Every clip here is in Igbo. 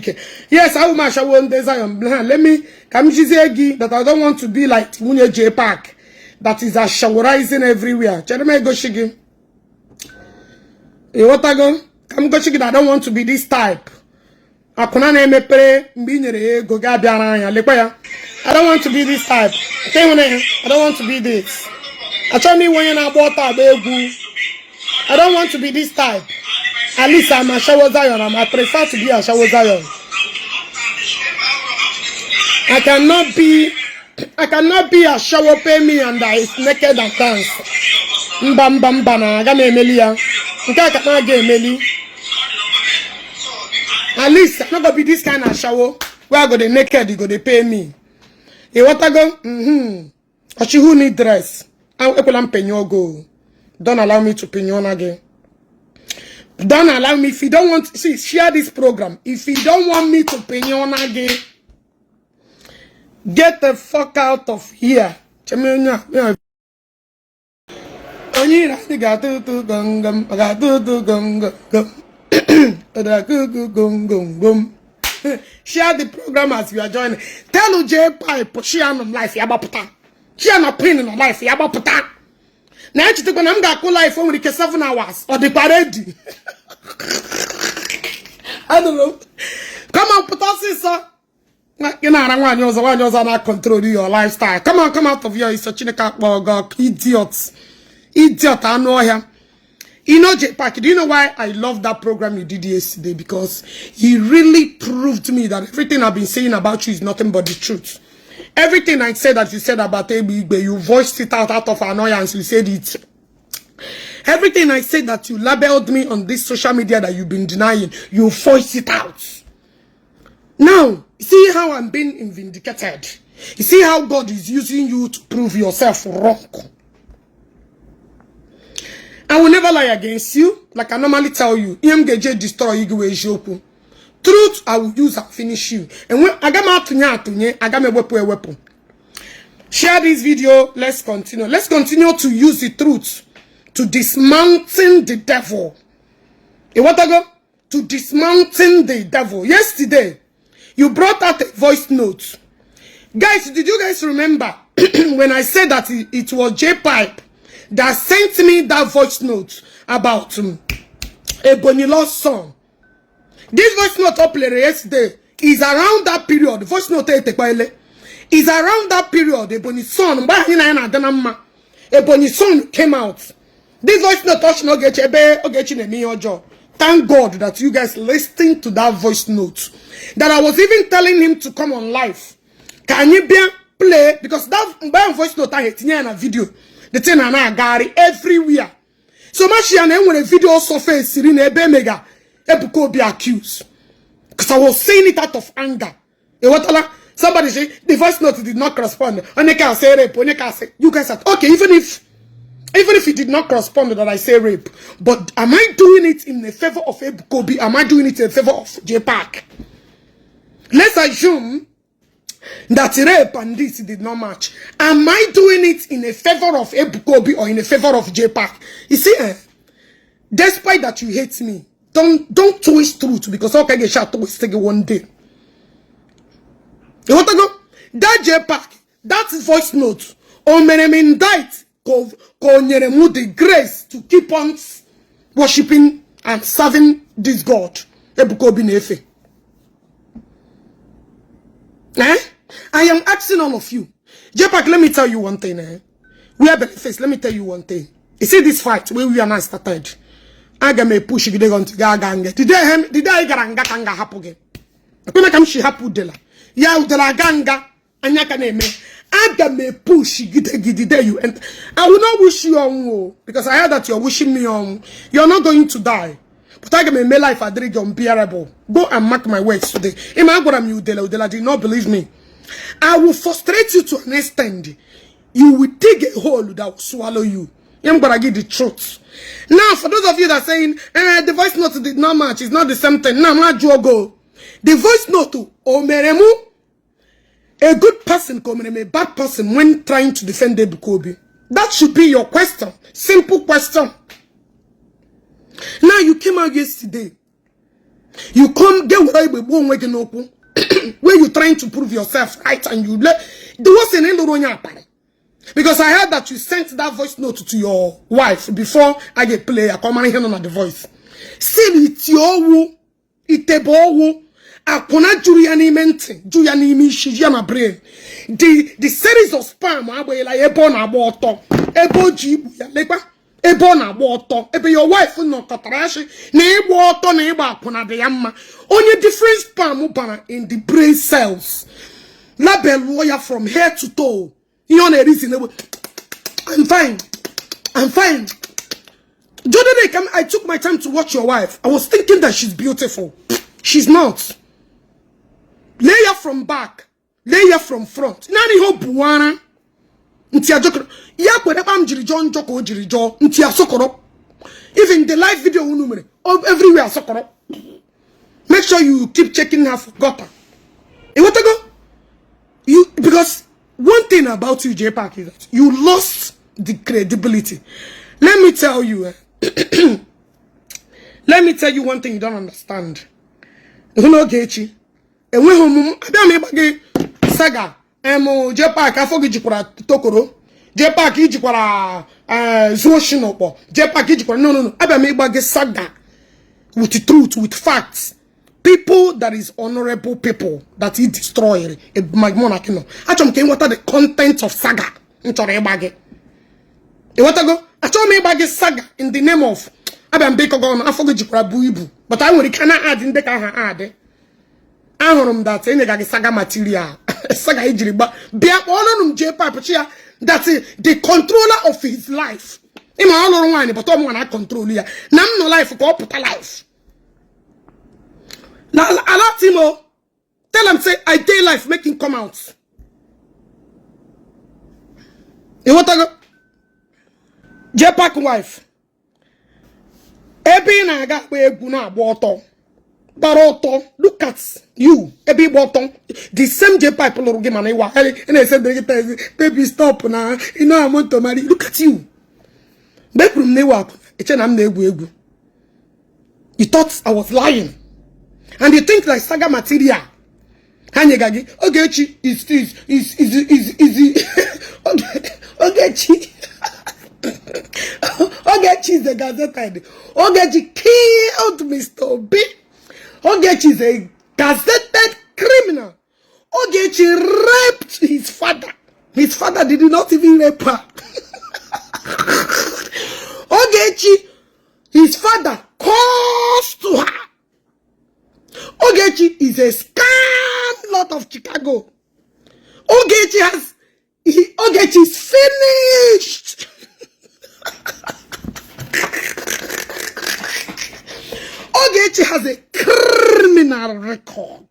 Ike. Yes, awụ m ashawo ndị Zion ha. Let me ka m jizie gị that I don't want to be like nwunye J Park that is ashaworizing everywhere. Chere m egosi gị. Ịghọtago? Ka m gosi gị that I don't want to be this type. Akwụna na-emepere mgbe ị nyere ya ego ga bịara anya lekwa ya. I don't want to be this type. Nke ịhụna ya, I don't want to be this. Achọghị m iwe onye na-agba ọtọ agba egwu. I don't want to be this type. At least I'm Ashawo Zion. I prefer to be Ashawo Zion. I cannot be Ashawo pay me and I is naked and dance. Mba, mba, mba, na aga m emeli ya. Nke a ka m aga emeli. At least I'm not gonna be this kind of ashawo where I go dey naked, you go dey pay me. Ịghọtago? Ọchị who need dress. Ekwela m penye ogo. Don't allow me to penye ọna gị. Don't allow me. If you don't want, see, share this program. If you don't want me to penye ọna gị, get the fuck out of here. Cheme onye a, onye ire anyị ga-atụ ụtụ gọngọm, ọ ga-atụ ụtụ gọngọm gọm. Ọdakụkụ gom gom gom. Share the program as you are joining. Tell J Pipe share nọ m live ya gbapụta. Share na pin nọ live ya gbapụta. Na echetakwa na m ga-akụ live, o nwere ike 7 hours. Ọ dịkwa ready? Anụrụ m. Come on, pụta ọsịsọ. Gị na-ara nwaanyị ọzọ, nwaanyị ọzọ na control your lifestyle. Come on, come out of here. Iso Chineke akpọ gị ọkụ. Idiot. Idiot anụ ọhịa. You know, J Park, do you know why I love that program you did yesterday? Because he really proved to me that everything I've been saying about you is nothing but the truth. Everything I said that you said about Ebi Igbe, you voiced it out of annoyance. You said it. Everything I said that you labeled me on this social media that you've been denying, you voiced it out. Now, see how I'm being vindicated. You see how God is using you to prove yourself wrong. I will never lie against you. Like I normally tell you, ihe m ga-eje destroy you gị eziokwu. Truth I will use and finish you. And when aga m atụnye atụnye, aga m ewepụ ewepụ. Share this video. Let's continue. Let's continue to use the truth to dismounting the devil. You want to go? To dismounting the devil. Yesterday, you brought out a voice note. Guys, did you guys remember when I said that it was J Pipe that sent me that voice note about Ebony lost son? This voice note uploaded yesterday is around that period. Voice note etekwaele is around that period. Ebony son, mgbe anyị na ya na-adị na mma, Ebony son came out. This voice note ọ sị na Ogechi ebe Ogechi na-eme ihe ọjọọ. Thank God that you guys listened to that voice note. That I was even telling him to come on live. Ka anyị bịa play because that mgbe ahụ voice note ahụ etinye ya na video. The thing na na-agagharị everywhere. So much ya na enwere video surface na ebe emega Ebuka Obi accused. Because I was saying it out of anger. Ịghọtala? Somebody say the voice note did not correspond. Onye ka say rape, onye ka say you guys are okay, even if it did not correspond that I say rape, but am I doing it in the favor of Ebuka Obi? Am I doing it in favor of J Park? Let's assume that rape and this did not match. Am I doing it in a favor of Ebuka Obi or in a favor of J Park? You see, eh, despite that you hate me, don't twist truth because okay, get shot twist one day. You want to go? That J Park, that voice note, o mere m indict ka o nyere m the grace to keep on worshiping and serving this God Ebuka Obi na-efe. Eh? I am asking all of you. J Park, let me tell you one thing. Eh? We are benefits. Let me tell you one thing. You see this fight where we are now started. Aga m push gide gị ntị ga aga nga. The day anyị gara nga ka m ga-ahapụ gị. Ekwena ka m si hapụ Udela. Ya Udela aga nga anya ka na-eme. Aga m push gide gị the day you enter. I will not wish you ọnwụ because I heard that you're wishing me ọnwụ. You're not going to die. But aga m eme life adịrị gị unbearable. Go and mark my words today. Ịma agwara m ya Udela, Udela did not believe me. I will frustrate you to an extent. You will dig a hole that will swallow you. I'm gonna give the truth. Now, for those of you that are saying, eh, the voice note did not match, it's not the same thing. Now, I'm not go. The voice note, o mere mụ, a good person, o mere m a bad person when trying to defend Ebuka Obi. That should be your question. Simple question. Now, you came out yesterday. You come get were igbe gbuo onwe gị n'ụkwụ where you trying to prove yourself right and you let the worst thing ịlụrụ onye akparị. Because I heard that you sent that voice note to your wife before I get play ya ka ọ mara ihe nọ na the voice. Still iti owu itebe owu akwụna juru ya n'ime ntị, ju ya n'ime isi, ju ya na brain. The series of spam agbaghịla ya ebe ọ na-agba ọtọ, ebe o ji igbu ya lekwa ebe ọ na-agba ọtọ, ebe your wife nọkọtara asị na ịgba ọtọ na ịgba akwụna dị ya mma. Onye different spam bara in the brain cells, labelụọ ya from head to toe. Ihe ọ na-erisi n'egbe, I'm fine, I'm fine. Jordan, I took my time to watch your wife. I was thinking that she's beautiful. She's not. Lay her from back, lay her from front. Naanị ihe o buwara ntị ajọkọrọ ya kwere kpa m jiri jọọ njọ ka o jiri jọọ ntị asọkọrọ. Even the live video unu mere everywhere asọkọrọ. Make sure you keep checking her for gutter. Ịghọtago? You, because one thing about you, J Park, is that you lost the credibility. Let me tell you, let me tell you one thing you don't understand. Hụ n'Ogechi, enweghị omume abịa m ịgba gị saga em. J Park, afọ gị jikwara tokoro. J Park, ijikwara zuo oshi n'ụkpọ. J Park, ijikwara, no, no, no. Abịa m ịgba gị saga with the truth, with facts, people that is honorable people that he destroyed. Mụ na gị nọ, achọrọ m ka ị nweta the content of saga m chọrọ ịgba gị. Ịghọtago? Achọrọ m ịgba gị saga in the name of abịa mbe ịkọgọ ọnụ. Afọ gị jikwara bụ ibu, but a nwere ike na adị ndị ka aha adị. Ahụrụ m that enyega gị saga material, saga ijiri gba bịa kpọọrọ m J Pipe chi ya that the controller of his life. Ịma ọ lụrụ nwaanyị, but ọ mụnwa na control ya na m nọ life ka ọ pụta life na alert him o. Tell him say I dey life, make him come out. Ịghọtago? J Park wife, ebe ị na-aga akpa egwu na-agba ọtọ gbara ọtọ, look at you, ebe ịgba ọtọ. The same J Pipe lụrụ gị, mana ịwa ị na-ese gị text, "Baby, stop na you know I want to marry." Look at you. Mgbe ekwuru m na ịwa akwụna, eche na m na-egwu egwu. You thought I was lying and you think like saga material ha nyega gị. Ogechi is Ogechi, Ogechi is a gazetted. Ogechi killed Mr. Obi. Ogechi is a gazetted criminal. Ogechi raped his father. His father did not even rape her. Ogechi, his father calls to her. Ogechi is a scam lot of Chicago. Ogechi is finished. Ogechi has a criminal record.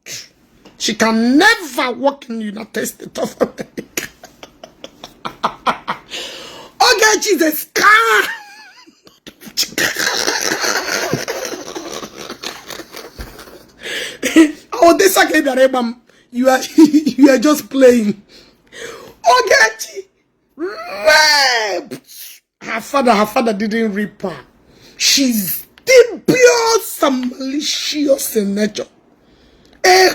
She can never work in the United States of America. Ogechi is a scam. Oh, this you are just playing. Ogechi raped her father. Her father didn't rape her. She's devious and malicious in nature. Eh.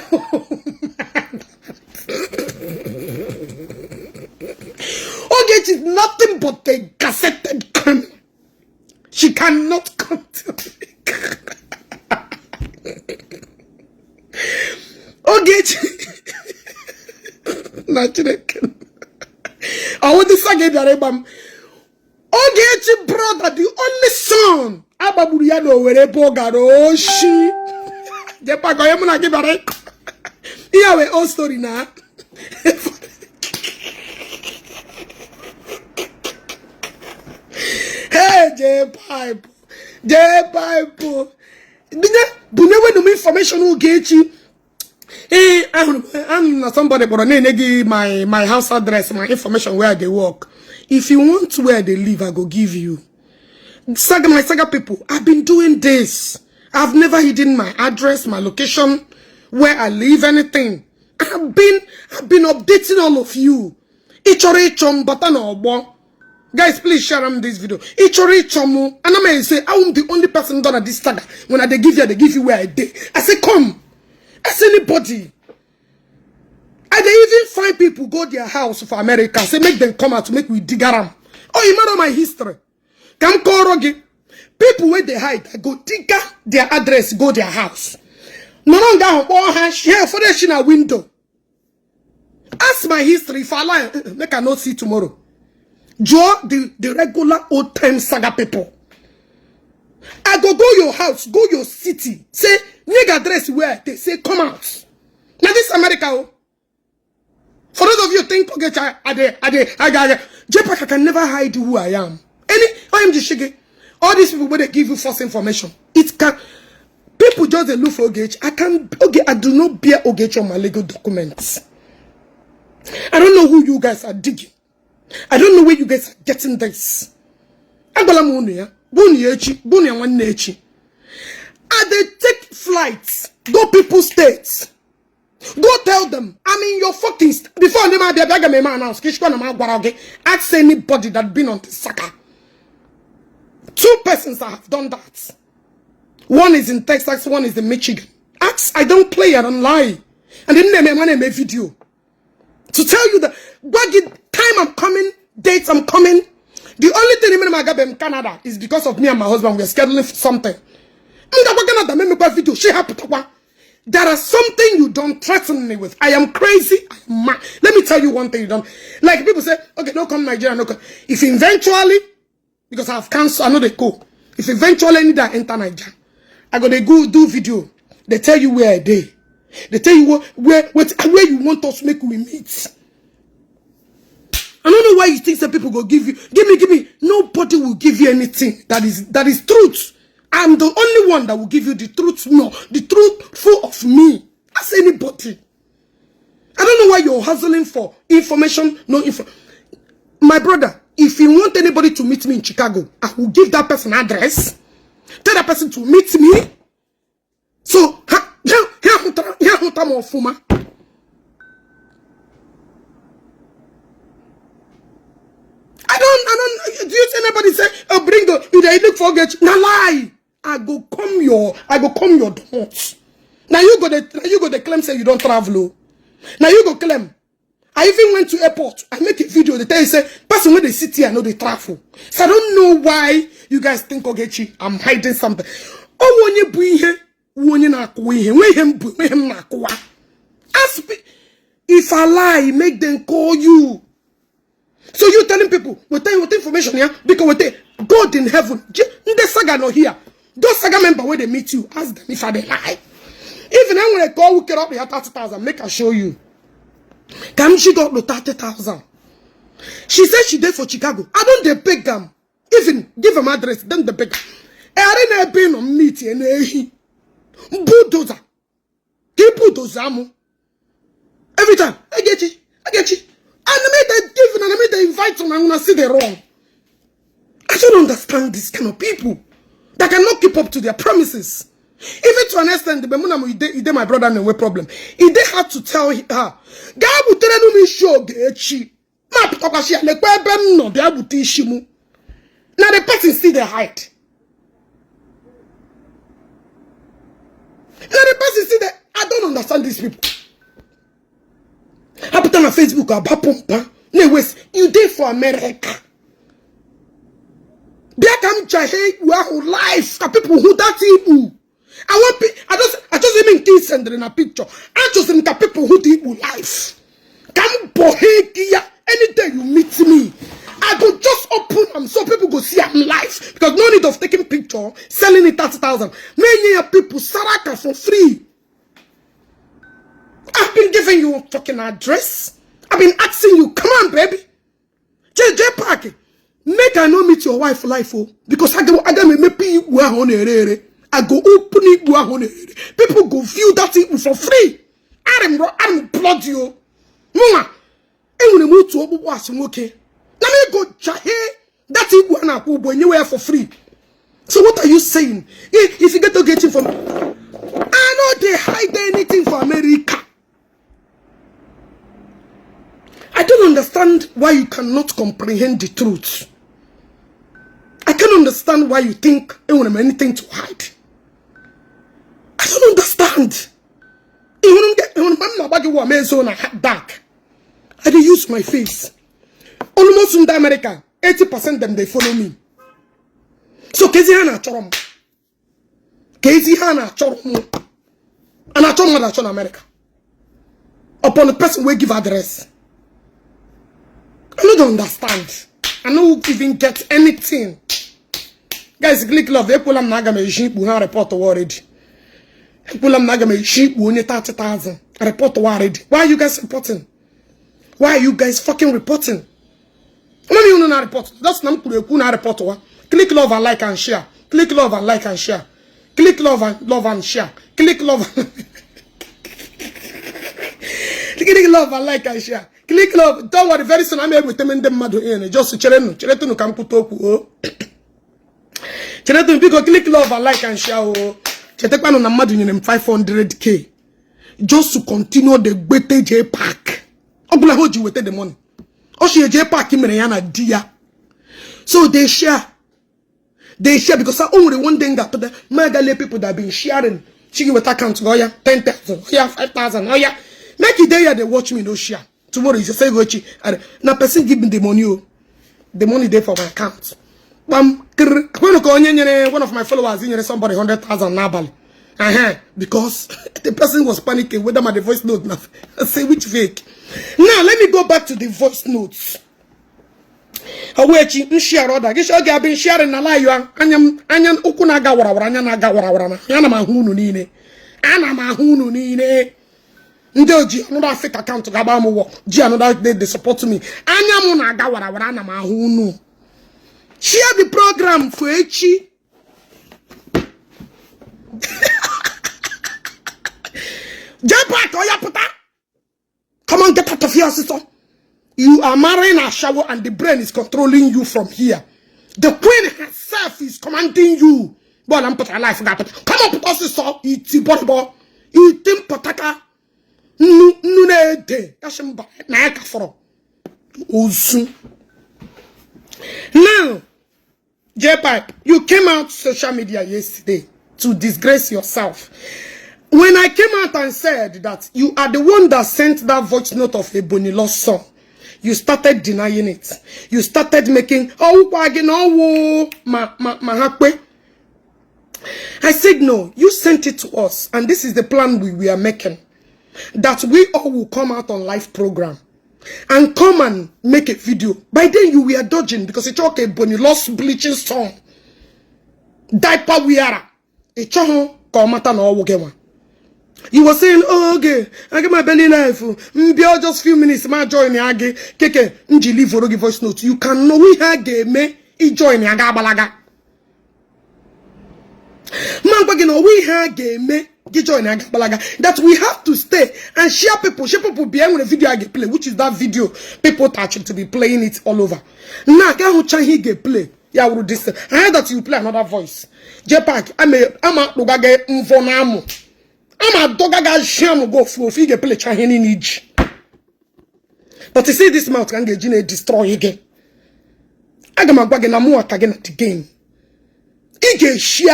Ogechi is nothing but a gazetted criminal. She cannot come to me. Ogechi na Chineke, ọwụ dị saga bịara ịgba m. Ogechi brother, the only son, agbagburu ya n'Owere ebe ọ gara oshi. Jepaka onye mụ na gị bịara ịkọ ihe a wee old story na. Hey, J Pipe, J Pipe, bunye wenu m information Ogechi. Ee, ahụrụ m na somebody kpọrọ na-enye gị my house address, my information, where I dey work. If you want where I dey live, I go give you. Saga, my saga people, I've been doing this. I've never hidden my address, my location, where I live, anything. I've been updating all of you. Ị chọrọ ịchọ m, bata n'ọgbọ. Guys, please share am this video. Ị chọrọ ịchọ mụ, ana m ese, I'm the only person done at this saga. When I dey give you, I dey give you where I dey. I say come. Ask anybody. I dey even find people go their house for America. Say make them come out to make we dig am. Oh, you matter my history. Ka m kọrọ gị. People wey dey hide, I go dig their address, go their house. Nọrọ nga ahụ kpọọ ha share ụfọdụ echi na window. Ask my history. If I lie, make I not see tomorrow. Jụọ the regular old time saga people. I go go your house, go your city. Say, nye address where they say come out. Now this America, oh. For those of you think, okay, I, JPAC, I can never hide who I am. Any, I am just shaking. All these people, when they give you false information, it can, people just they look for Ogechi. I can, okay, I do not bear Ogechi on my legal documents. I don't know who you guys are digging. I don't know where you guys are getting this. Agwala m unu ya, bụ unu ya echi, bụ unu ya nwanne echi. I dey take flights, go people states. Go tell them, I'm in your fucking before ndị m abịa bịa ga m eme announce ka ịchịkwa na m agwara gị. Ask anybody that been on the saga. Two persons that have done that. One is in Texas, one is in Michigan. Ask, I don't play, I don't lie. And then na-eme na-eme video. To tell you that gwa gị time I'm coming, dates I'm coming. The only thing mere m agabe m Canada is because of me and my husband. We are scheduling for something. M gakwa Canada, memekwa video, she hapụtakwa. There is something you don't threaten me with. I am crazy. I am mad. Let me tell you one thing you don't. Like people say, okay, no come Nigeria, no come. If eventually, because I have cancelled, I know they go. If eventually I need to enter Nigeria, I go they go do video. They tell you where I dey. They tell you where you want us to make we meet. I don't know why you think that people go give you, give me, give me. Nobody will give you anything that is truth. I'm the only one that will give you the truth, no, the truth full of me. Ask anybody. I don't know why you're hustling for information, no info. My brother, if you want anybody to meet me in Chicago, I will give that person address. Tell that person to meet me. So, ha, ya hụta m ọfụma. I don't, do you see anybody say, oh, bring the, you dey look for get, na lie. I go come your domot. Now you go dey claim say you don't travel. Oh. Now you go claim. I even went to airport. I make a video. They tell you say, person when they sit here, I know they travel. So I don't know why you guys think, Ogechi, I'm hiding something. Oh, onye bụ ihe, onye na-akụwa ihe, nwe ihe m bụ, nwe ihe m na-akụwa. Ask me, if I lie, make them call you. So you telling people, with information here, because with God in heaven, ndị saga no here. Those saga member where they meet you, ask them if I dey lie. Even when they call, we get up here 30,000, make I show you. Come she got the 30,000. She said she did for Chicago. I don't dey beg them. Even give them address, then they beg. I didn't been on meet and bulldozer. Keep bulldozer. Every time I get you, I get you. And I made they give and I made they invite them and I see they wrong. I don't understand this kind of people that cannot keep up to their promises. Even to an extent, the Ide, my brother, no problem. Ide had to tell her, "Ga butere nu m isi Ogechi." Ma pụtakwa shi ya, lekwa ebe m nọ, bịa bute isi mụ. Now the person see the hide. Now the person see the, I don't understand these people. I put on Facebook, abapumpa. No waste. You dey for America. Bịa ka m jahe ikpu ahụ life ka people hụ that ikpu. I want I just even nke sendere na picture. Achọsị m ka people hụ the ikpu life. Ka m bọhe gị ya. Any day you meet me, I go just open them so people go see I'm live. Because no need of taking picture, selling it 30,000. Many people saraka for free. I've been giving you a fucking address. I've been asking you, come on, baby. JJ Park, make I no meet your wife life, oh. Because I go maybe I go open it. People go view that thing for free. I'm blood you. Mama, enwere m otu ọkpụkpụ asị nwoke. Na me go jahe that igbu a na-akwụ ụgwọ anywhere for free. So what are you saying? If you get to get from, I know they hide anything for America. I don't understand why you cannot comprehend the truth. Don't understand why you think enwere m anything to hide. I don't understand. Ị hụrụ mgbe m na-agba gị wa m ezo na dark. I dey use my face. Almost ndị America, 80% them dey follow me. So kezi ha na-achọrọ m? Kezi ha na-achọrọ m? A na-achọ mmadụ achọ na America upon the person wey give address. I no dey understand. I no even get anything. Guys, click love. Ekwela m na aga m eji ikpu ha report already. Ekwela m na aga m eji ikpu onye 30,000 report already. Why are you guys reporting? Why are you guys fucking reporting? Only you na report. That's na m kwuru ekwu na report wa. Click love and like and share. Click love and like and share. Click love and share. Click love. Click love and like and share. Click love. Don't worry, very soon I'm able to ndị mmadụ in. Just cherenụ, cheretụnụ ka m kwute okwu o. Cheretụnụ biko, click love and like and share o. Chetakwanụ na mmadụ nyere m 500K just to continue the gbete J Park. Ọ bụla ha o ji weta the money. Ọ shi J Park mere ya na di ya. So they share. They share because o nwere one day ga-apụta ma gale people that been sharing. Chi gị weta account gị, oya 10,000, oya 5,000, oya. Make you dey here dey watch me no share. Tomorrow you say go chi. Na person give me the money o. The money dey for my account. Kpam kiri. Akwenu ka onye nyere one of my followers nyere somebody 100,000 n'abalị. Because the person was panicking whether my the voice note na say which fake. Now let me go back to the voice notes. Owechi nshare ọda gị oge abịa nshare na live anya m anya ụkwụ na-aga warawara, anya na-aga warawara na ana m ahụ unu niile, ana m ahụ unu niile. Ndị oji another fake account ga-agba m ụgwọ ji another day they support me. Anya m na-aga warawara, ana m ahụ unu. Share the program for echi. J Park, oya pụta. Come on, get out of here, sister. You are marrying a shower and the brain is controlling you from here. The queen herself is commanding you. But I'm put life. Come on, put us, sister. Iti bobo. Iti mpataka. Nnu nnu na-ede. Yashi mba na ya ka fọrọ. Ozu. Now, J-Pipe, you came out social media yesterday to disgrace yourself. When I came out and said that you are the one that sent that voice note of Ebony lost song, you started denying it. You started making, oh, no, ma, ma, ma, I said, no, you sent it to us. And this is the plan we are making. That we all will come out on live program and come and make a video. By then you were dodging because it's okay, Bonnie lost bleaching song. Diaper wearer. It's ka ọ mata na ọwụ gị nwa. You were saying, oh, okay, I get my belly life. Mbịa just few minutes, ma join ya gị. Keke, nji leave gị voice note. You can know ihe a ga-eme i join ya ga agbalaga. Ma gwa gị na ọwụ ihe a ga-eme gị join ya ga agbalaga. That we have to stay and share people. Share people bịa nwere video a ga-play, which is that video people touching to be playing it all over. Na ga hụcha ihe ị ga-play. Ya wuru this. I heard that you play another voice. J-Park, ama akpụga gị mvọ na amụ. Ama adọga gị azị amụ gị ofu ofu ị ga-eplecha ihe niile iji. But you see this mouth ka m ga-eji na-destroy gị. Aga m agwa gị na mụnwa ka gị na the game. Ị ga-eshi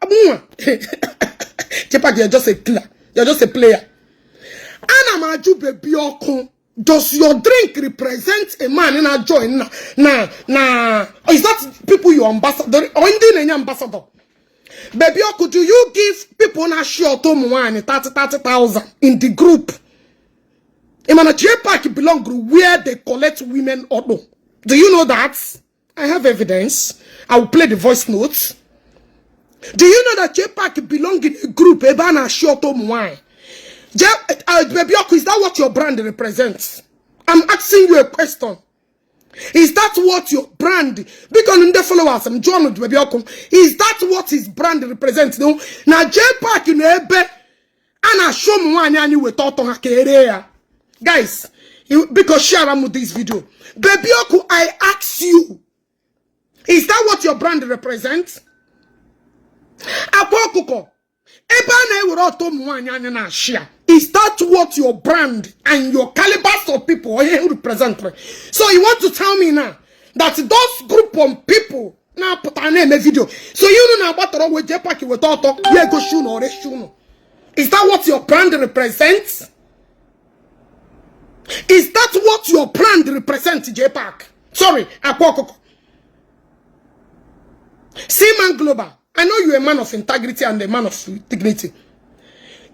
mụnwa. J-Park, you're just a killer. You're just a player. Ana m ajụ Baby Ọkụ. Does your drink represent a man in a join na na na? Is that people you ambassador or ndị na-enye ambassador? Baby Ọkụ, do you give people na share ụmụ nwaanyị 30 30,000 in the group? Imana J-Park belong where they collect women auto. Do you know that? I have evidence. I will play the voice notes. Do you know that J-Park belong in a group ebe a na-ashị ọtọ ụmụ nwaanyị? Baby Ọkụ, is that what your brand represents? I'm asking you a question. Is that what your brand? Because ndị followers m John Baby Ọkụ, is that what his brand represents? No. Na J-Park na ebe a na-achọ ụmụ nwaanyị anyị weta ọtọ ha ka ere ya. Guys, because share am with this video. Baby Ọkụ, I ask you, is that what your brand represents? Akwa ọkụkọ, ebe a na-ewere ọtọ ụmụ nwaanyị anyị na-ashia, is that what your brand and your calibers of people here represent? So you want to tell me now that those group of people Na-apụta na-eme video. So ihe unu na-agbatọrọ wee JPAC weta ọtọ ya egosi unu ọrịsị unu. Is that what your brand represents? Is that what your brand represents, JPAC? Sorry, Akwa Ọkụkọ. Seaman Global, I know you're a man of integrity and a man of dignity.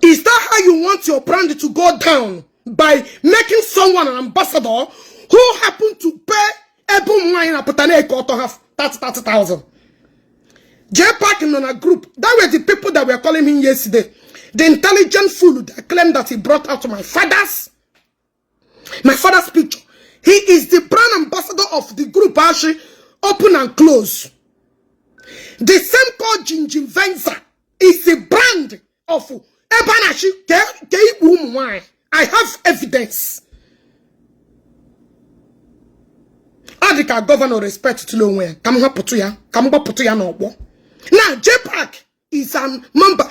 Is that how you want your brand to go down? By making someone an ambassador who happened to pay ebe ụmụ nwaanyị na-apụta na-eke ọtọ ha 30,000. JPAC nọ na group. That were the people that were calling him yesterday. The intelligent fool that claimed that he brought out my father's picture. He is the brand ambassador of the group Ashi Open and Close. The same called Jinjin Venza is the brand of ebe a na-achị ka ikpu ụmụ nwanyị. I have evidence. Ọ dị ka governor respect tụrụ onwe ya ka m hapụtụ ya ka m gbapụtụ ya n'ọgbọ. Now JPAC is a member.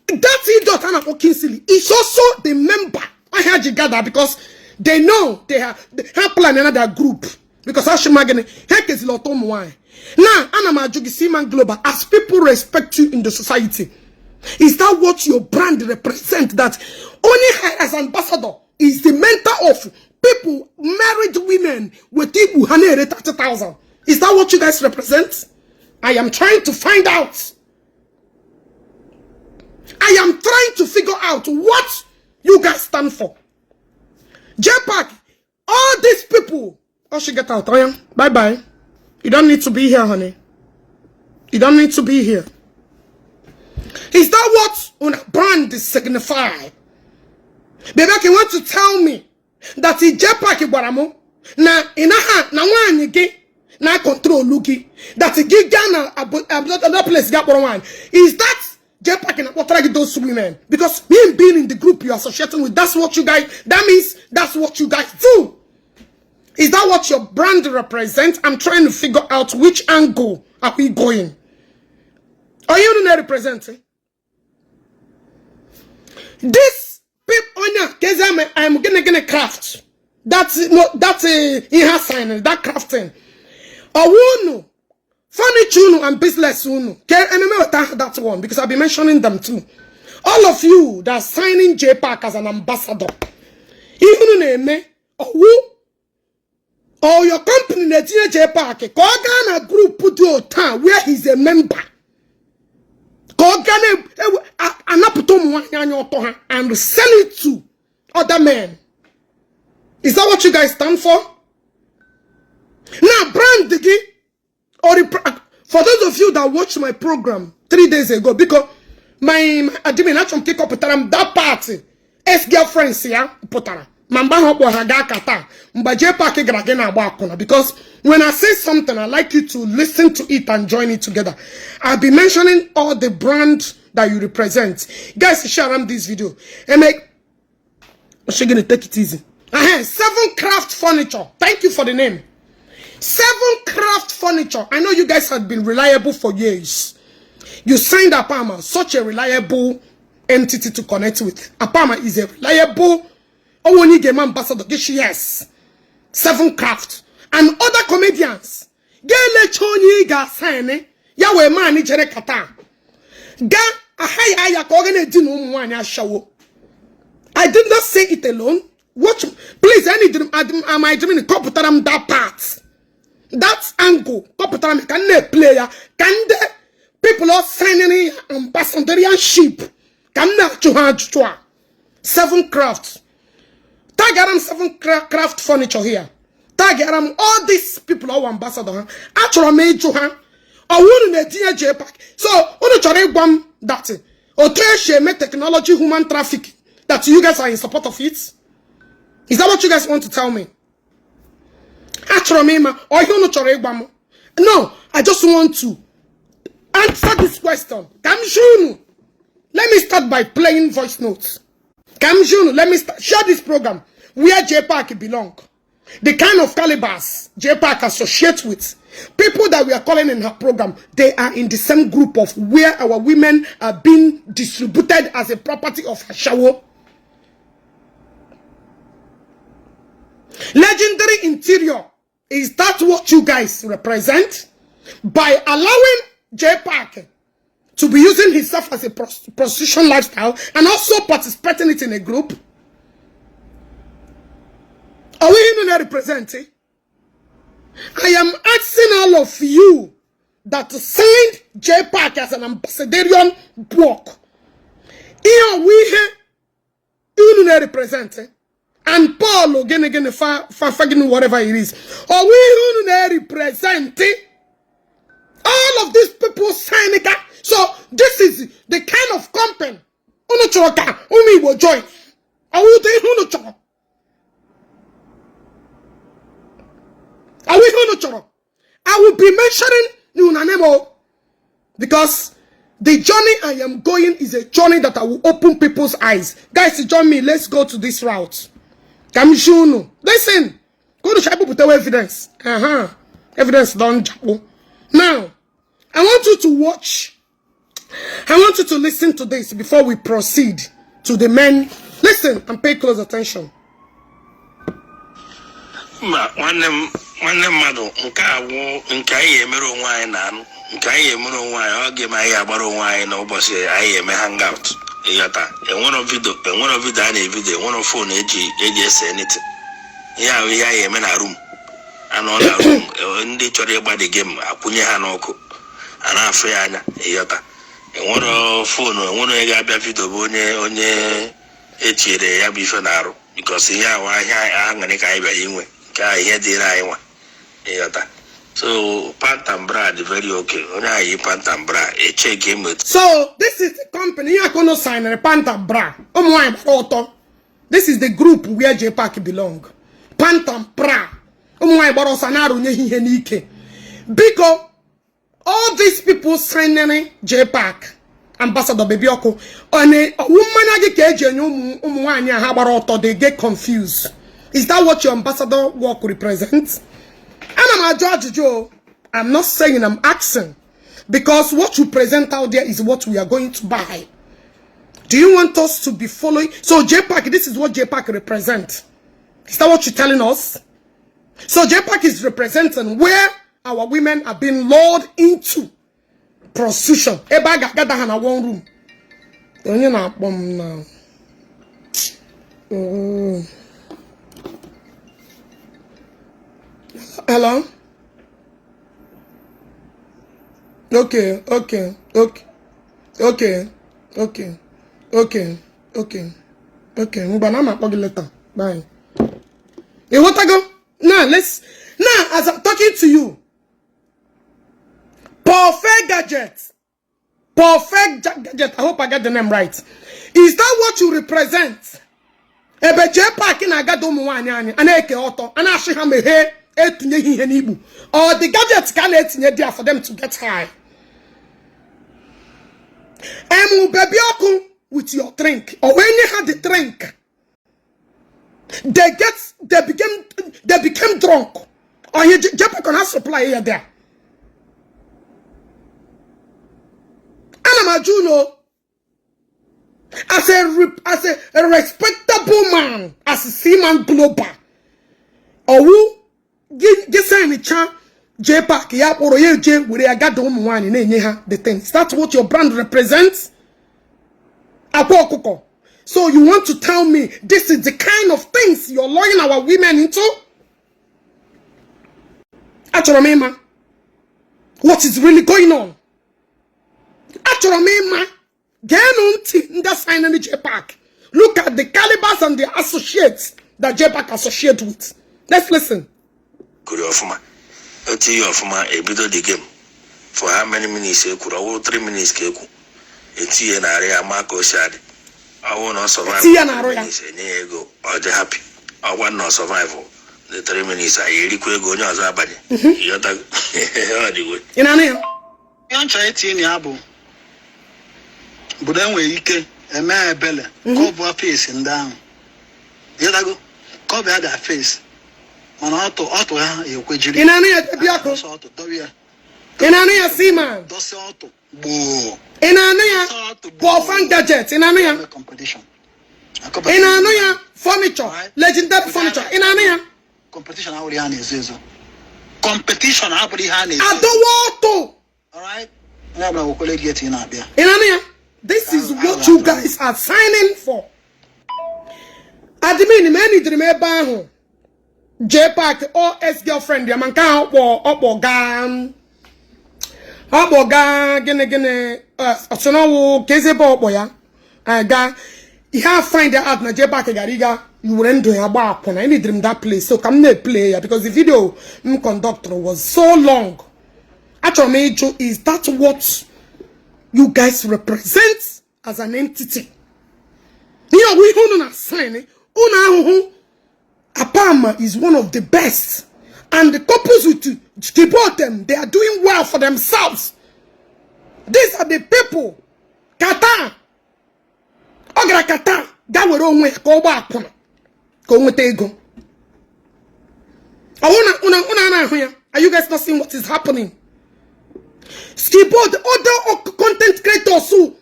That idiot a na-akpọ Kingsley is also the member. Ahịa ji gather because they know they have ha plan another group because ashima gịnị ha ekezila ọtọ ụmụ nwanyị. Now ana m ajụ gị, Seaman Global, as people respect you in the society, is that what your brand represent? That only her as ambassador is the mentor of people, married women with igbu ha na-ere 30,000. Is that what you guys represent? I am trying to find out. I am trying to figure out what you guys stand for. JPAC, all these people, oh, she get out. Oh, yeah. Bye bye. You don't need to be here, honey. You don't need to be here. Is that what una brand signify? Baby, you want to tell me that JPAC gwara m na ị naghị na nwaanyị gị na control gị, that gị gaa na another place ga kpọrọ nwaanyị? Is that JPAC na kpọtara gị those women? Because him being in the group you're associating with, that's what you guys, that means that's what you guys do. Is that what your brand represents? I'm trying to figure out which angle are we going. Are you not representing this people? Onya kezi I'm gonna craft. That's no, that's a sign that crafting. Unu furniture unu and business unu. Ke ememe that one, because I'll be mentioning them too. All of you that are signing JPAC as an ambassador. Even na-eme owu or your company na-etinye JPAC ka ọ gaa na group dị otu where he's a member, ka ọ gaa na-anapụta ụmụ nwaanyị anya ọtọ ha and sell it to other men. Is that what you guys stand for? Now brand gị or for those of you that watched my program 3 days ago, because my admin achọrọ m ka ịkọpụtara m that part ex girlfriends ya pụtara ma mgbe ahụ ọ kpọrọ ha gaa ka taa mgbe JPAC gara gị na-agba akwụna. Because when I say something, I like you to listen to it and join it together. I'll be mentioning all the brand that you represent. Guys, share am this video and make she gonna take it easy. Seven Craft Furniture, thank you for the name, Seven Craft Furniture. I know you guys have been reliable for years. You signed Apama, such a reliable entity to connect with. Apama is a reliable onye ga-eme ambassador gị. Yes, Seven Craft and other comedians ga-elecha onye ị ga-asign ya wee maanị jere kata gaa aha ya ya ka ọ ga na-edina ụmụ nwaanyị ashawo. I did not say it alone. Watch, please. Any dream, am I dreaming? Kọpụtara m that part, that angle. Kọpụtara m ka m na-eplay ya ka ndị people are signing ambassadorship ka m na-achụ ha ajụjụ a. Seven Craft, tagara m Seven Craft Furniture here. Tagara m all these people ọwa ambassador ha. Achọrọ m ịjụ ha ọwụ unu na-etinye JPAC. So unu chọrọ ịgwa m that otu esi eme technology human trafficking, that you guys are in support of it? Is that what you guys want to tell me? Achọrọ m ịma ọ ihe unu chọrọ ịgwa m. No, I just want to answer this question. Ka m jụ unu. Let me start by playing voice notes. Ka m jụ unu. Let me start, share this program where JPAC belong, the kind of calibers JPAC associate with, people that we are calling in her program, they are in the same group of where our women are being distributed as a property of ashawo. Legendary Interior, is that what you guys represent? By allowing JPAC to be using himself as a prostitution lifestyle and also participating it in a group? Are we even representing? I am asking all of you that signed JPAC as an ambassadorial work. Ihe we ihe unu na-represent and Paul gịnị gịnị fa fa fa gịnị, whatever it is. Ọ wụ ihe unu na-represent? All of these people sign ka. So this is the kind of company unu chọrọ ka ụmụ Igbo join. Ọ wụ ụdị ihe unu chọrọ? Ọ wụ ihe unu chọrọ? I will be mentioning una name o, because the journey I am going is a journey that I will open people's eyes. Guys, join me. Let's go to this route. Ka m show unu. Listen. Ka unu chọọ evidence. Evidence don jakpo. Now, I want you to watch. I want you to listen to this before we proceed to the men. Listen and pay close attention. Mba, nwanne m, nwanne mmadụ, nke a wụ nke anyị emere onwe anyị na anụ nke anyị emere onwe anyị. Ọ ga-eme anyị agbara onwe anyị na ụbọchị anyị eme hangout, ịghọta? Enwero video, enwero video a na-evideo, enwero phone eji ese anything. Ihe ahụ ihe anyị eme na room, anọ na room. Ndị chọrọ ịgba the game, akwụnye ha n'ọkụ, a na-afụ ya anya, ịghọta? Enwero phone, enwere onye ga-abịa video bụ onye etinyere ya bụ ife na-arụ, because ihe ahụ ahịa aṅụrị ka anyị bịara inwe nke a, ihe dịrị anyị nwa, ịghọta? So pant and bra dị very okay. Onye ahụ yi pant and bra eche ka eme. So this is the company ihe akụnụ signed, pant and bra. Ụmụ nwaanyị gbara ọtọ. This is the group where JPAC belong. Pant and bra. Ụmụ nwaanyị gbara ọsọ na-arụnye ihe n'ike. Biko, all these people signing JPAC ambassador Baby Ọkụ, ọwụ mmanya gị ka eji enye ụmụ nwaanyị a ha gbara ọtọ, they get confused. Is that what your ambassador work represents? Ana m ajụ ajụjụ o. I'm not saying, I'm asking. Because what you present out there is what we are going to buy. Do you want us to be following? So JPAC, this is what JPAC represents. Is that what you're telling us? So JPAC is representing where our women are being lured into prostitution. Ebe a ga-agada ha na one room. Onye na-akpọ m na. Oh. Hello? Okay. Ngwa na m akpọ gị later. Bye. Ịghọtago? Now, let's now as I'm talking to you, Perfect Gadget. Perfect Gadget. I hope I got the name right. Is that what you represent? Ebe JPAC na-agada ụmụ nwaanyị anyị a na-eke ọtọ, a na-achị ha meghee, etinye ihe n'igbu, or the gadget ka a na-etinye there for them to get high. Emu Baby Ọkụ with your drink, or when you had the drink, they became drunk. Or you JPAC na supply here there. Ana m ajụ unu as a respectable man, as a seaman global, ọwụ gị sign JPAC ya kpọrọ ya eje were ya gada ụmụ nwaanyị na-enye ha the things. That's what your brand represents? Akwa ọkụkọ. So you want to tell me this is the kind of things you're luring our women into? Achọrọ m ịma what is really going on. Achọrọ m ịma. Geenụ ntị, ndị signing JPAC. Look at the calibers and the associates that JPAC associate with. Let's listen. Kuri ọfụma, otu ihe ọfụma, ebido the game. For how many minutes ekwuru? Ọ bụrụ 3 minutes ka ekwu, etinye narị ya ma ka o si adị. Ọ bụrụ na ọ survive Etinye na-arụ ya. minutes, enye ya ego, ọ dị happy. Ọ gwa na ọ survive the 3 minutes, anyị erikwa ego, onye ọzọ abanye. Ịghọtago? Ọ dịwe. Ị na-anụ ya? Ihe m chọrọ itinye na ya bụ obodo enwere ike eme ebele ka ọ bụ face ndị ahụ, ịghọtago? Ka ọ bụ ya ga face, mana ọtụ ọtụ ha ekwejiri. Ị na-anụ ya, Baby Ọkụ? Dọsị ọtụ dọrọ ya. Ị na-anụ ya, Seaman? Dọsị ọtụ gboo. Ị na-anụ ya, Pofan Gadget? Ị na-anụ ya? Competition. Ị na-anụ ya, furniture, legendary furniture? Ị na-anụ ya? Competition awụrụ ya na-ezo ezo. Competition abụrụ ihe a na-ese. Adọwa ọtọ. Alright, onye ọbụla wekwere gate ị na-abịa. Ị na-anụ ya? This is what you guys are signing for. Admin m enidiri m ebe ahụ. JPAC o ex girlfriend ya, ma nke ahụ ọkpọ ọkpọ gaa ọkpọ gaa gịnị gịnị ọsịnọwụ ka ezi ebe ọkpọ ya gaa ihe a find out na JPAC gara ịga were ndụ ya gbaa akwụna. Enidiri m that place, so ka m na-eplay ya because the video m conductor was so long. Achọrọ m ịjụ, is that what you guys represent as an entity? Ihe ọbụ ihe unu na sign unu ahụhụ. Apama is one of the best, and the couples with support them, they are doing well for themselves. These are the people. Qatar, ọ gara Qatar ga were onwe ya ka ọ gbaa akwụna ka o nweta ego. Ọ bụrụ na unu na-ahụ ya, are you guys not seeing what is happening? Skibo, the other content creators who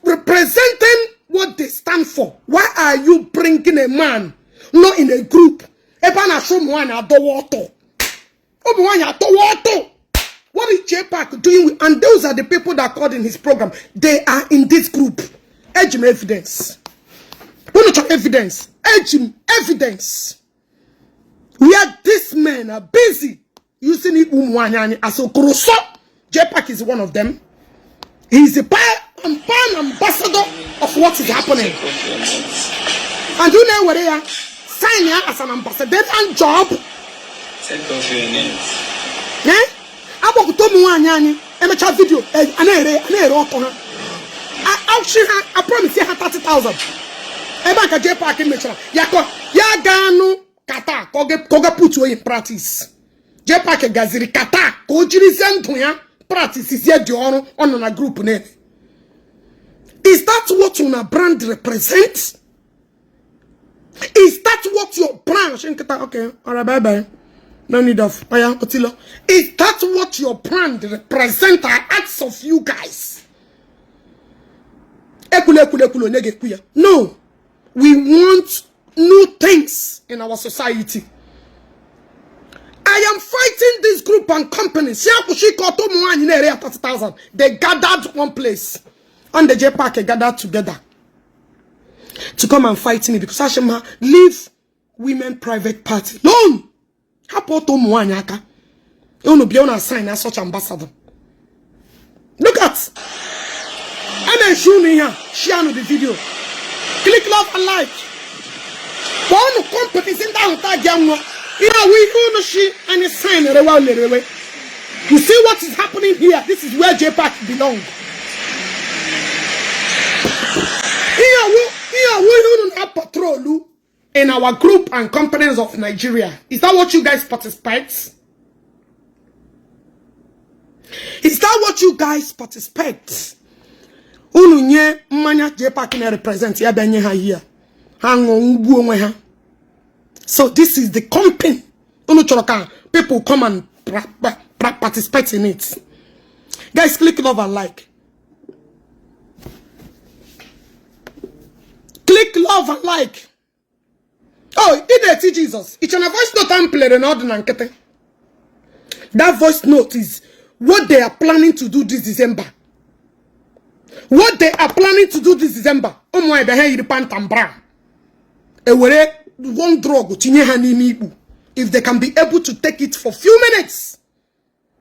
representing what they stand for. Why are you bringing a man not in a group? Ebe a na-achọ ụmụ nwaanyị adọwa ọtọ. Ụmụ nwaanyị adọwa ọtọ. What is JPAC doing? And those are the people that called in his program. They are in this group. Eji m evidence. Unu chọrọ evidence? Eji m evidence. Where these men are busy using ikpu ụmụ nwaanyị anyị as okoroso. JPAC is one of them. He is a pan ambassador of what is happening. And you know where ya sign ya as an ambassadorial job. Take off your net. Eh? Agbakọta ụmụ nwaanyị anyị emechaa video a na-ere ọtọ ha. Auction ha, I promise ha 30,000. Ebe a ka JPAC mechara ya ka ya gaa nụ Qatar ka ọ ga put in practice. JPAC gaziri Qatar ka o jirizie ndụ ya practice zie dị ọrụ ọ nọ na group na-eme. Is that what una brand represents? Is that what your branch? Nkịta, okay, alright, bye bye. No need of oya otilo. Is that what your brand represent? I ask of you guys. Ekwule ekwule ekwule onye ga-ekwu ya? No. We want new things in our society. I am fighting this group and company. Si akwụsị ike ọtọ ụmụ nwaanyị na-ere ya 30,000. They gathered one place. On the JPAC gathered together to come and fight me because Ashima leave women private party alone. Hapụ ọtọ ụmụ nwaanyị aka. Unu bịa unu assign as such ambassador. Look at. A na-eshi unu ihe a, share the video. Click love and like. Kpọọ companies ndị ahụ tag ya nwa. Ihe awụ ihe unu shi anyị sign rewe lerewe. You see what is happening here? This is where JPAC belong. Ihe awụ ihe unu na patrolu in our group and companies of Nigeria. Is that what you guys participate? Is that what you guys participate? Unu nye mmanya JPAC na-represent ya bịa nye ha here. Ha ṅụọ ngbu onwe ha. So this is the company. Unu chọrọ ka people come and participate in it. Guys, click love and like. Click love and like. Oh, ị na-eti Jesus. It's na voice note I'm playing na ọdụ na nkịtị. That voice note is what they are planning to do this December. What they are planning to do this December. Ụmụ nwaanyị bịa ha yiri pant and bra. Ewere one drug tinye ha n'ime ikpu. If they can be able to take it for few minutes.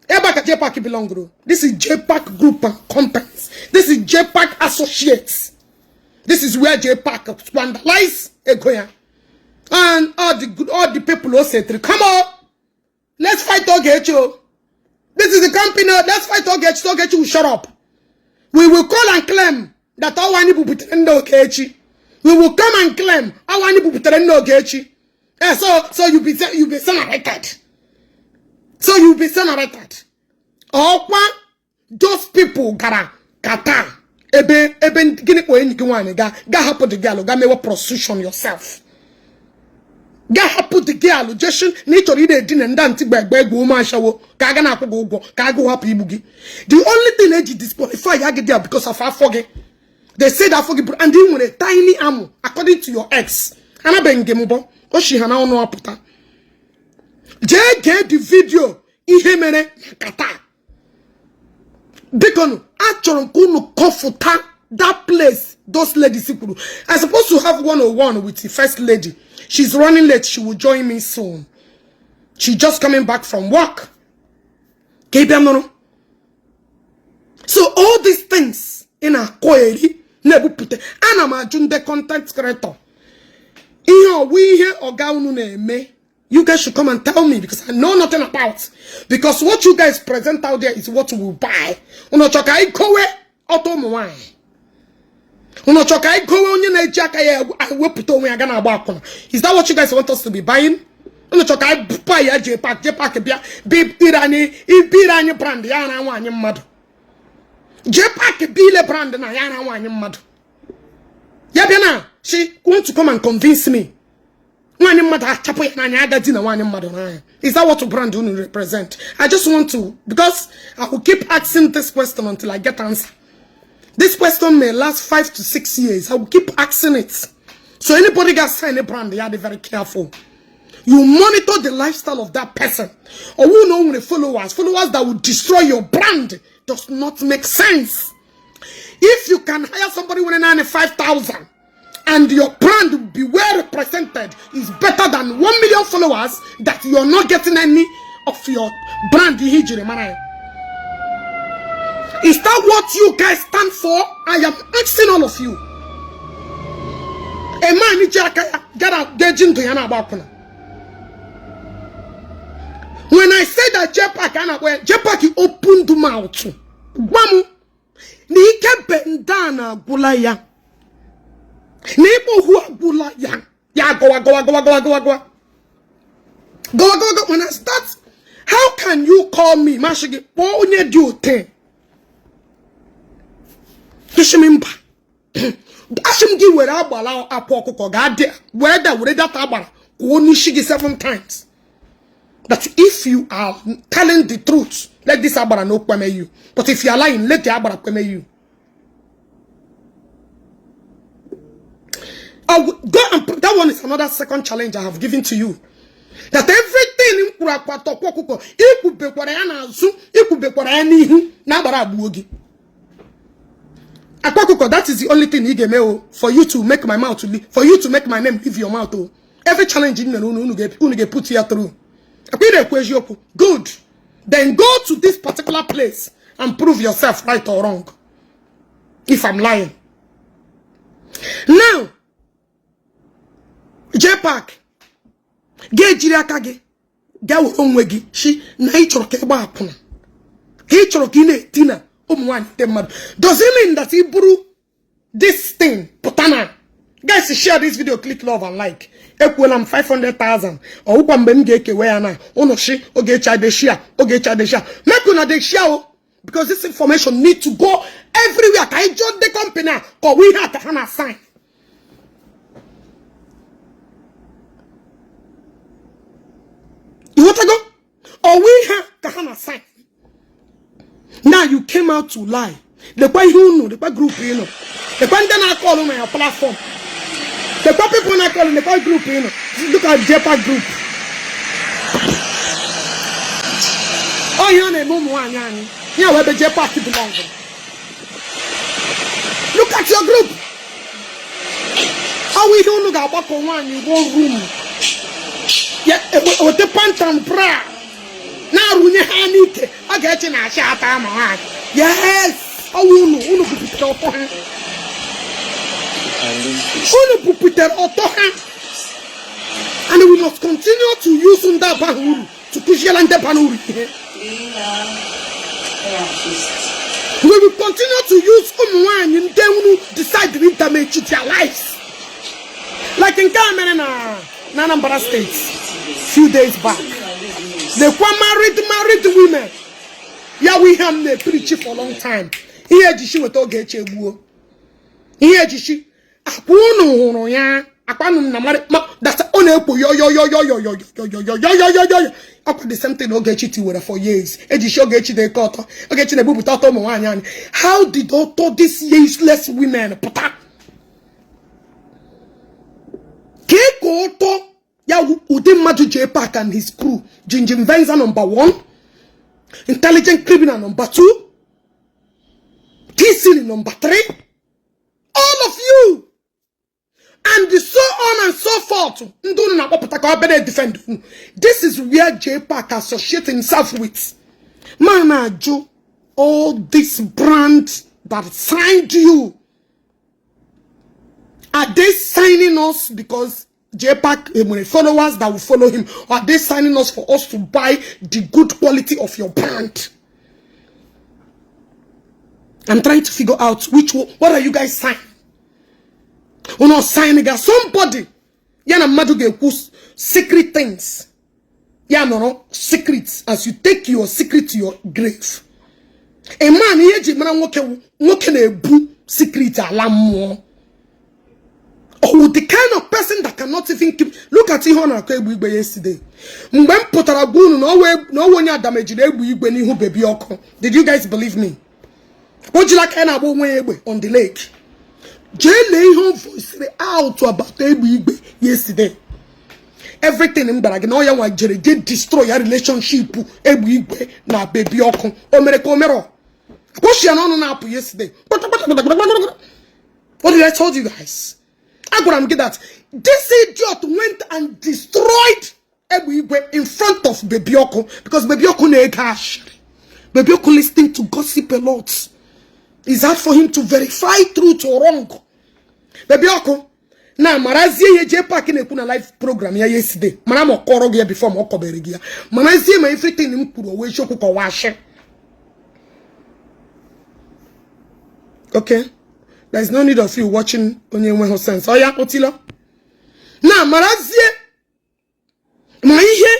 Ebe a ka JPAC belong to. This is JPAC group and companies. This is JPAC associates. This is where JPAC scandalize ego ya. And all the people who said, "Come on, let's fight Ogechi. This is the company. Let's fight Ogechi. Ogechi will shut up. We will call and claim that all anyị buputere ndị Ogechi. We will come and claim all anyị buputere ndị Ogechi." So you be generated. So you be generated. Ọkwa those people gara Qatar ebe ebe gịnị kpọ enyi gị nwaanyị ga ga hapụ the girl ga mewe prostitution yourself. Ga hapụ the girl jeshin na ị chọrọ ị na-edina ndị ntị gbegbe egwu ụmụ ashawo ka aga na-akwụ gị ụgwọ ka agụ hapụ igbu gị. The only thing eji disqualify ya gị there because of afọ gị. They said afọ gị and ị nwere tiny amụ according to your ex. Anabeghị gị mbọ o shi ha na ọnụ apụta. Jee gee the video ihe mere na Qatar. Biko nụ, achọrọ m ka unu kọfụta that place those ladies kwuru. I supposed to have 101 with the first lady. She's running late. She will join me soon. She just coming back from work. Ka ị bịa nụrụ. So all these things ị na-akọ eri na-ebupụta, ana m ajụ ndị content creator ihe ọwụ ihe ọga unu na-eme. You guys should come and tell me because I know nothing about. Because what you guys present out there is what we will buy. Unu chọ ka anyị kowe ọtọ ụmụ nwaanyị. Unu chọ ka anyị kowe onye na-eji aka ya ewepụta onwe ya ga na-agba akwụna. Is that what you guys want us to be buying? Unu chọ ka anyị buy ya JPAC, JPAC bịa bire anyị, ibire anyị brand ya ara nwaanyị mmadụ. JPAC bile brand na ya ara nwaanyị mmadụ. Ya bịa na she want to come and convince me. Nwaanyị mmadụ achapụ ya n'anya agadi na nwaanyị mmadụ n'anya. Is that what brand unu represent? I just want to, because I will keep asking this question until I get answer. This question may last 5 to 6 years. I will keep asking it. So anybody got sign a brand, you have to be very careful. You monitor the lifestyle of that person. Or who know the followers, followers that will destroy your brand does not make sense. If you can hire somebody with 95,000 and your brand will be well represented, is better than 1 million followers that you're not getting any of your brand. Is that what you guys stand for? I am asking all of you. A man ji aka ya gara geji ndụ ya na-agba akwụna. When I say that JPAC a na-akpọ ya, JPAC opened mouth gwa m na ike bendan agwụla ya, na ịkpọ ohu agwụla ya, ya gọwa gọwa gọwa gọwa gọwa gọwa gọwa gọwa gọwa. When I start, how can you call me? Masị gị kpọọ onye dị ote kishim mba. Asị m gị were agbara akwa ọkụkọ ga-adị were da were data agbara kwuo n'isi gị seven times. That if you are telling the truth, let this agbara no kweme you. But if you are lying, let the agbara kweme you. Go and put, that one is another second challenge I have given to you. That everything m kwuru akwa tọkwa ọkụkọ ikwubekwara ya n'azụ, ikwubekwara ya n'ihu na agbara agbuo gị. Akwa ọkụkọ, that is the only thing ị ga-eme o for you to make my mouth to for you to make my name leave your mouth o. Every challenge m mere unu, unu ga-put ya through. Akwa ị na-ekwu eziokwu. Good. Then go to this particular place and prove yourself right or wrong. If I'm lying. Now, JPAC, ga-ejiri aka gị gaa were onwe gị shi na ị chọrọ ka ị gbaa akwụna, ka ị chọrọ ka ị na-etina ụmụ nwaanyị ndị mmadụ. Does it mean that ị bụrụ this thing pụta na? Guys, share this video, click love and like. Ekwuola m 500,000. Ọwụkwa mgbe m ga-ekewe ya na ụnụ shi Ogechi ade share, Ogechi ade share. Make una dey share o, because this information need to go everywhere. Ka anyị jụọ ndị company a ka ọwụ ihe a ka ha na sign. Ịghọtago? Ọwụ ihe a ka ha na sign. Now you came out to lie. Lekwa ihe unu, lekwa group ị nọ, lekwa ndị na-akọ ọlụ na ya platform, lekwa people na-akọ ọlụ, lekwa group ị nọ. Look at JPAC group. Ọ ihe a na-eme ụmụ nwaanyị anyị ya wee ebe JPAC belong. Look at your group. Ọwụ ihe unu ga-agbakọ nwaanyị one room ya weta pant and bra na-arụnye ha n'ike, ọ ga-eche na achị ata ma nwaanyị. Yes, ọwụ unu, unu bupụtara ọtọ ha, unu bupụtara ọtọ ha, and we must continue to use ndị abaghị uru to kụziere ndị bara uru ihe. We will continue to use ụmụ nwaanyị ndị unu decide to damage their lives, like nke a mere na Anambra State few days back. Lekwa married women ya wụ ihe m na-epreach for long time. Ihe ejichi weta Ogechi egbuo ihe ejichi akwa unu hụrụ ya akwanụ m na data ọ na-ekwo yo yo yo yo yo yo yo yo yo yo yo yo yo yo. Akwa the same thing Ogechi tiwere for years. Ejichi Ogechi na-eke ọtọ, Ogechi na-ebupụta ọtọ ụmụ nwaanyị anyị. How did ọtọ these useless women pụta ka ịka ọtọ ya ụdị mmadụ J Park and his crew. Jinjin Venza number 1, intelligent criminal number 2, TC number 3, all of you, and so on and so forth. Ndị unu na-akpọpụta ka ọ bịa na-defend unu. This is where J Park associate himself with. Man ajụ all this brand that signed you. Are they signing us because J Park nwere followers that will follow him? Or are they signing us for us to buy the good quality of your brand? I'm trying to figure out which one, what are you guys signing? Unu signing ga somebody ya na mmadụ ga-ekwu secret things. Ya nọrọ secrets as you take your secret to your grave. A man ihe eji mara nwoke nwoke na-ebu secret ala mmụọ. Or the kind of person that cannot even keep. Look at ihe ọ na-akọ egbe igwe yesterday. Mgbe m pụtara gwa unu na ọwụ onye Adam ejiri egbe igwe n'ihu Baby Ọkụ. Did you guys believe me? O jiri aka ya na-agba onwe ya egbe on the lake. Jee lee ihe o voiced out about egbe igwe yesterday. Everything m gwara gị na ọ ya nwa jere je destroy ya relationship egbe igwe na Baby Ọkụ. O mere ka o mere kwụsị ya n'ọnụ na-apụ yesterday. What did I told you guys? Agwara m gị that this idiot went and destroyed egbe igwe in front of Baby Ọkụ because Baby Ọkụ na-ege ashịrị. Baby Ọkụ listening to gossip a lot. It's hard for him to verify truth or wrong. Baby Ọkụ na marazie ihe J Park na-ekwu na live program ya yesterday. Mara ma ọ kọrọ gị ya before ma ọ kọbere gị ya. Marazie ma everything m kwuru o eziokwu ka ọ ashị. Okay? There is no need of you watching onye enweghị sense. Ọ ya otilo. Na marazie ma ihe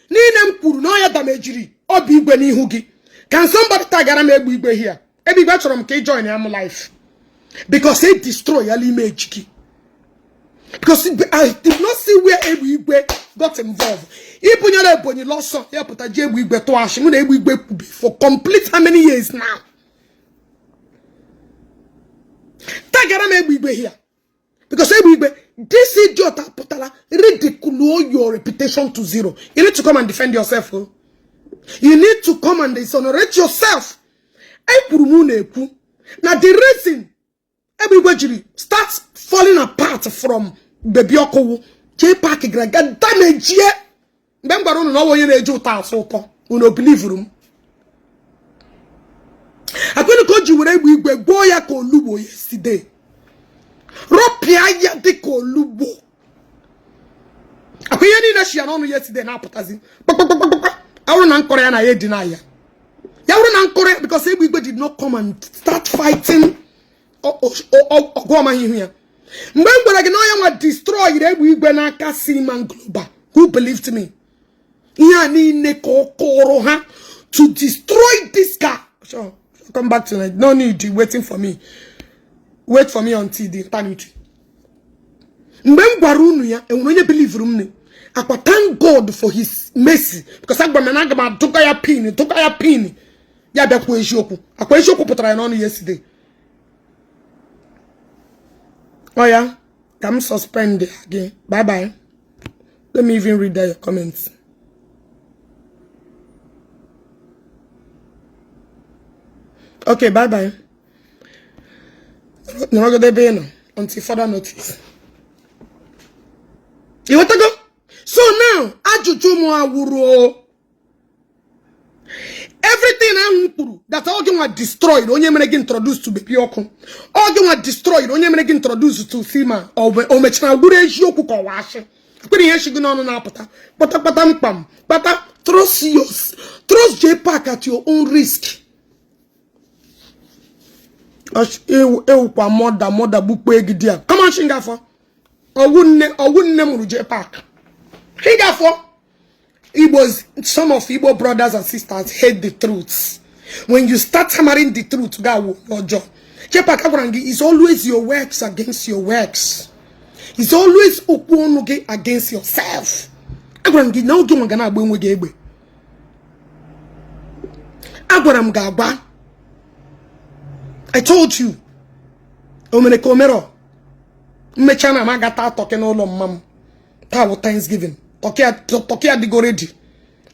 niile m kwuru na ọ ya damejiri obi igwe n'ihu gị. Can somebody tagara m egbe igwe here? Egbe igwe chọrọ m ka ị join ya m live. Because it destroy ya image gị. Because I did not see where egbe igwe got involved. Ibunyere Ebonyi lọsọ ya pụta ji egbe igwe tụọ ashị mụ na egbe igwe kwubi for complete how many years now? Tagara m egbe igwe here. Because egbe igwe, this idiot apụtala ridicule your reputation to zero. You need to come and defend yourself. Oh. You need to come and exonerate yourself. Ekwuru m na-ekwu na the reason egbe igwe jiri start falling apart from Baby Ọkụ J Park gara ga damage mgbe m gwara unu na ọ onye na-eji ụtọ asụ ụtọ unu believeru m. Akwenu ka o ji were egbe igwe gwọọ ya ka olugbo yesterday. Rọpịa ya dịka olugbo. Akwa ihe niile shi ya n'ọnụ yesterday na-apụtazi kpakpakpakpakpa. Awụrụ na nkọrọ ya na ya edina ya. Ya wụrụ na nkọrọ ya because egbe igwe did not come and start fighting ọgụ ọmaghị ihu ya. Mgbe m gwara gị na onye nwa destroy egbe igwe n'aka Seaman Global, who believed me? Ihe a niile ka ọ kọrọ ha to destroy this guy. Sure, come back tonight. No need waiting for me. Wait for me until the eternity. Mgbe m gwara unu ya, enwere onye believe m ne. Akwa thank God for his mercy because agwa m na aga m adụga ya pin, dụga ya pin. Ya bịakwa eziokwu. Akwa eziokwu pụtara ya n'ọnụ yesterday. Oh yeah, ka m suspend gị. Bye bye. Let me even read your comments. Okay, bye bye. Nọrọgide ebe ị nọ until further notice. You want to go? So now, ajụjụ m awụrụ everything ahụ kwuru that ọ gị nwa destroyed onye mere gị introduce to Baby Ọkụ. Ọ gị nwa destroyed onye mere gị introduce to Seaman. O mechara gburu eziokwu ka ọ washị. Kwere ihe shi gị n'ọnụ na-apụta kpatakpata mkpam kpata. Trust J Park at your own risk. Ewukwa mọda mọda gbukpe gị di ya. Come on, shingafọ. Ọwụ nne mụrụ J Park. Shingafọ. Igbos, some of Igbo brothers and sisters hate the truth. When you start hammering the truth, God will not job. J Park agwara gị is always your works against your works. It's always okwu ọnụ gị against yourself. Agwara m gị na oge nwa ga na-agba enwe gị egbe. Agwara m gị agwa. I told you. O mere ka o mere. Mmecha na m agata atọ gị n'ụlọ mma m. Taa bụ Thanksgiving. Turkey adịgo ready.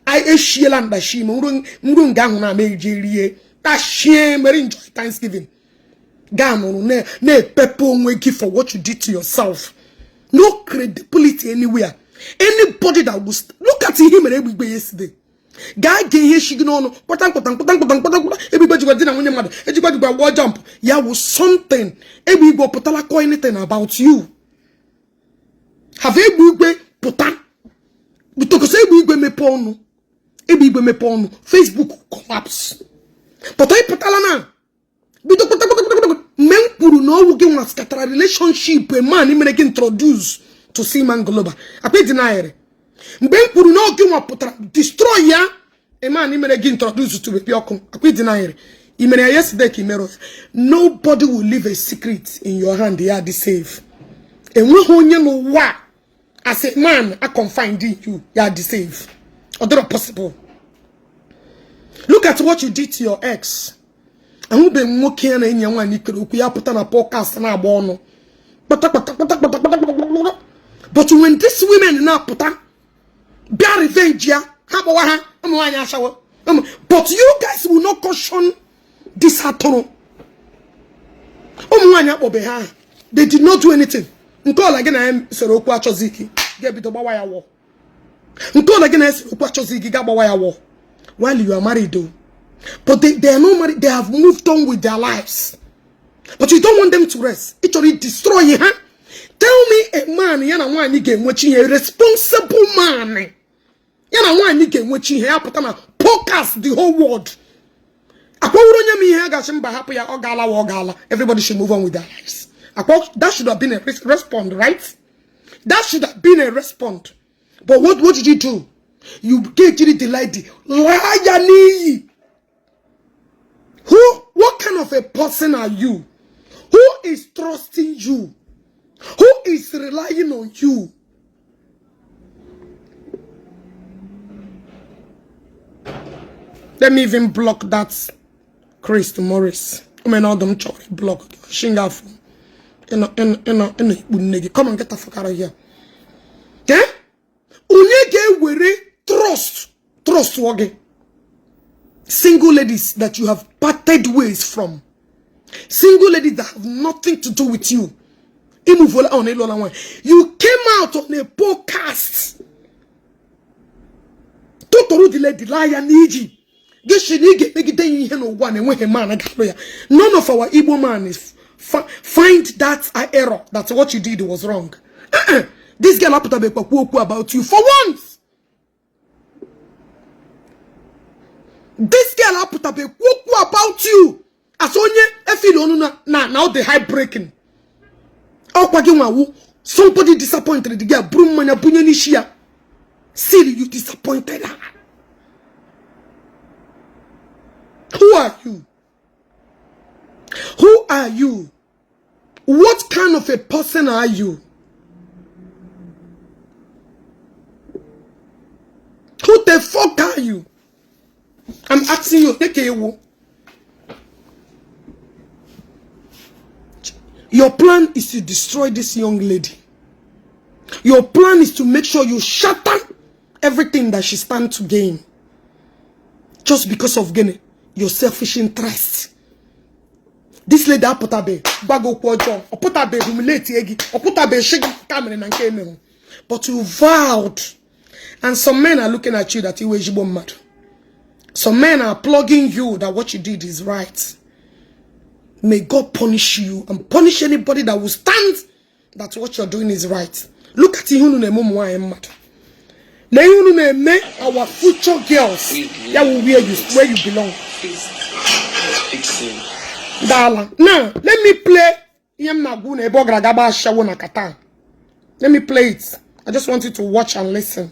I eshiela ndashi m nru nga ahụ na-ama eji rie tashie mere enjoy Thanksgiving. Gaa nụrụ na-epepe onwe gị for what you did to yourself. No credibility anywhere. Anybody that will look at ihe mere Egbe Igwe yesterday. Gaa gee ihe shi gị n'ọnụ kpọta mkpọta mkpọta mkpọta mkpọta mkpọta. Egbe Igwe jikwa di na nwunye mmadụ ejikwa jikwa gbọọ jump ya wụ something. Egbe Igwe pụtala kọọ anything about you. Have Egbe Igwe pụta bitokosa Egbe Igwe mepe ọnụ. Egbe Igwe mepe ọnụ, Facebook collapse. Pụta ịpụtala na bido kpọta kpọta kpọta kpọta. Mgbe m kwuru na ọwụ gị nwa skatara relationship a man mere gị introduce to Seaman Global, akwa deniere. Mgbe m kwuru na ọ gị nwa pụtara destroy ya a man mere gị introduce to Baby Ọkụ, akwa deniere. I mere ya yesterday ka i mere ya. Nobody will leave a secret in your hand ya dị safe. Enweghị onye n'ụwa as a man a confined in you ya dị safe. Ọ dịrọ possible. Look at what you did to your ex. Ahụbeghị m nwoke ya na enyi ya nwaanyị kere okwu ya pụta na podcast na-agba ọnụ kpata kpata kpata kpata kpata kpata. But when these women na-apụta bịa revenge ya, ha kpọwa ha ụmụ nwaanyị ashawo. But you guys will not caution this atụrụ. Ụmụ nwaanyị akpọbe ha, they did not do anything. Nke ọla gị na ya sere okwu achọzi ike ga-ebido gbawa ya wọ. Nke ọla gị na ya sere okwu achọzi ike ga-agbawa ya wọ while you are married though. But they are not married, they have moved on with their lives. But you don't want them to rest. Ị chọrọ destroy ha. Tell me a man ya na nwaanyị ga-enwechi ihe, responsible man ya na nwaanyị ga-enwechi ihe ya pụta na podcast the whole world. Akwawuru onye m ihe ya gasị mba hapụ ya, ọ gaala wa ọ gaala. Everybody should move on with their lives. Akwa, that should have been a respond, right? That should have been a respond. But what did you do? You get the lady laa ya n'iyi. Who? What kind of a person are you? Who is trusting you? Who is relying on you? Let me even block that Chris Morris. I mean, all them chọrọ block. Shingafo. Ịnọ ikpu nne gị. Come and get the fuck out of here. Eh? Onye ga-ewere trust gị? Single ladies that you have parted ways from. Single ladies that have nothing to do with you. You came out on a podcast. Tụtụrụ the lady laa ya n'iji. Gị si na ị ga-emegide ya ihe n'ụwa na enweghị man ga-alụ ya. None of our Igbo man is find that error that what you did was wrong. This girl apụtabekwa kwuo okwu about you for once. This girl apụtabe kwuo okwu about you as onye efili ọnụ na na ọ dị high breaking. Ọkwa gị nwawu somebody disappointed the girl buru mmanya bunye n'isi ya. Still you disappointed her. Who are you? Who are you? What kind of a person are you? Who the fuck are you? I'm asking you. Take a Your plan is to destroy this young lady. Your plan is to make sure you shatter everything that she stands to gain. Just because of gịnị? Your selfish interest. This lady apụtabe gwa gị okwu ọjọọ, ọ pụtabe humiliate gị, ọ pụtabe shi gị ka mere na nke emerụ. But you vowed. And some men are looking at you that iwe ezigbo mmadụ. Some men are plugging you that what you did is right. May God punish you and punish anybody that will stand that what you're doing is right. Look at ihe unu na-eme ụmụ nwaanyị mmadụ. Lee ihe unu na-eme our future girls. Ya wụ where you belong. Dala. Now, let me play ihe m na-agwa unu ebe ọ gara aga gba ashawo na Qatar. Let me play it. I just want you to watch and listen.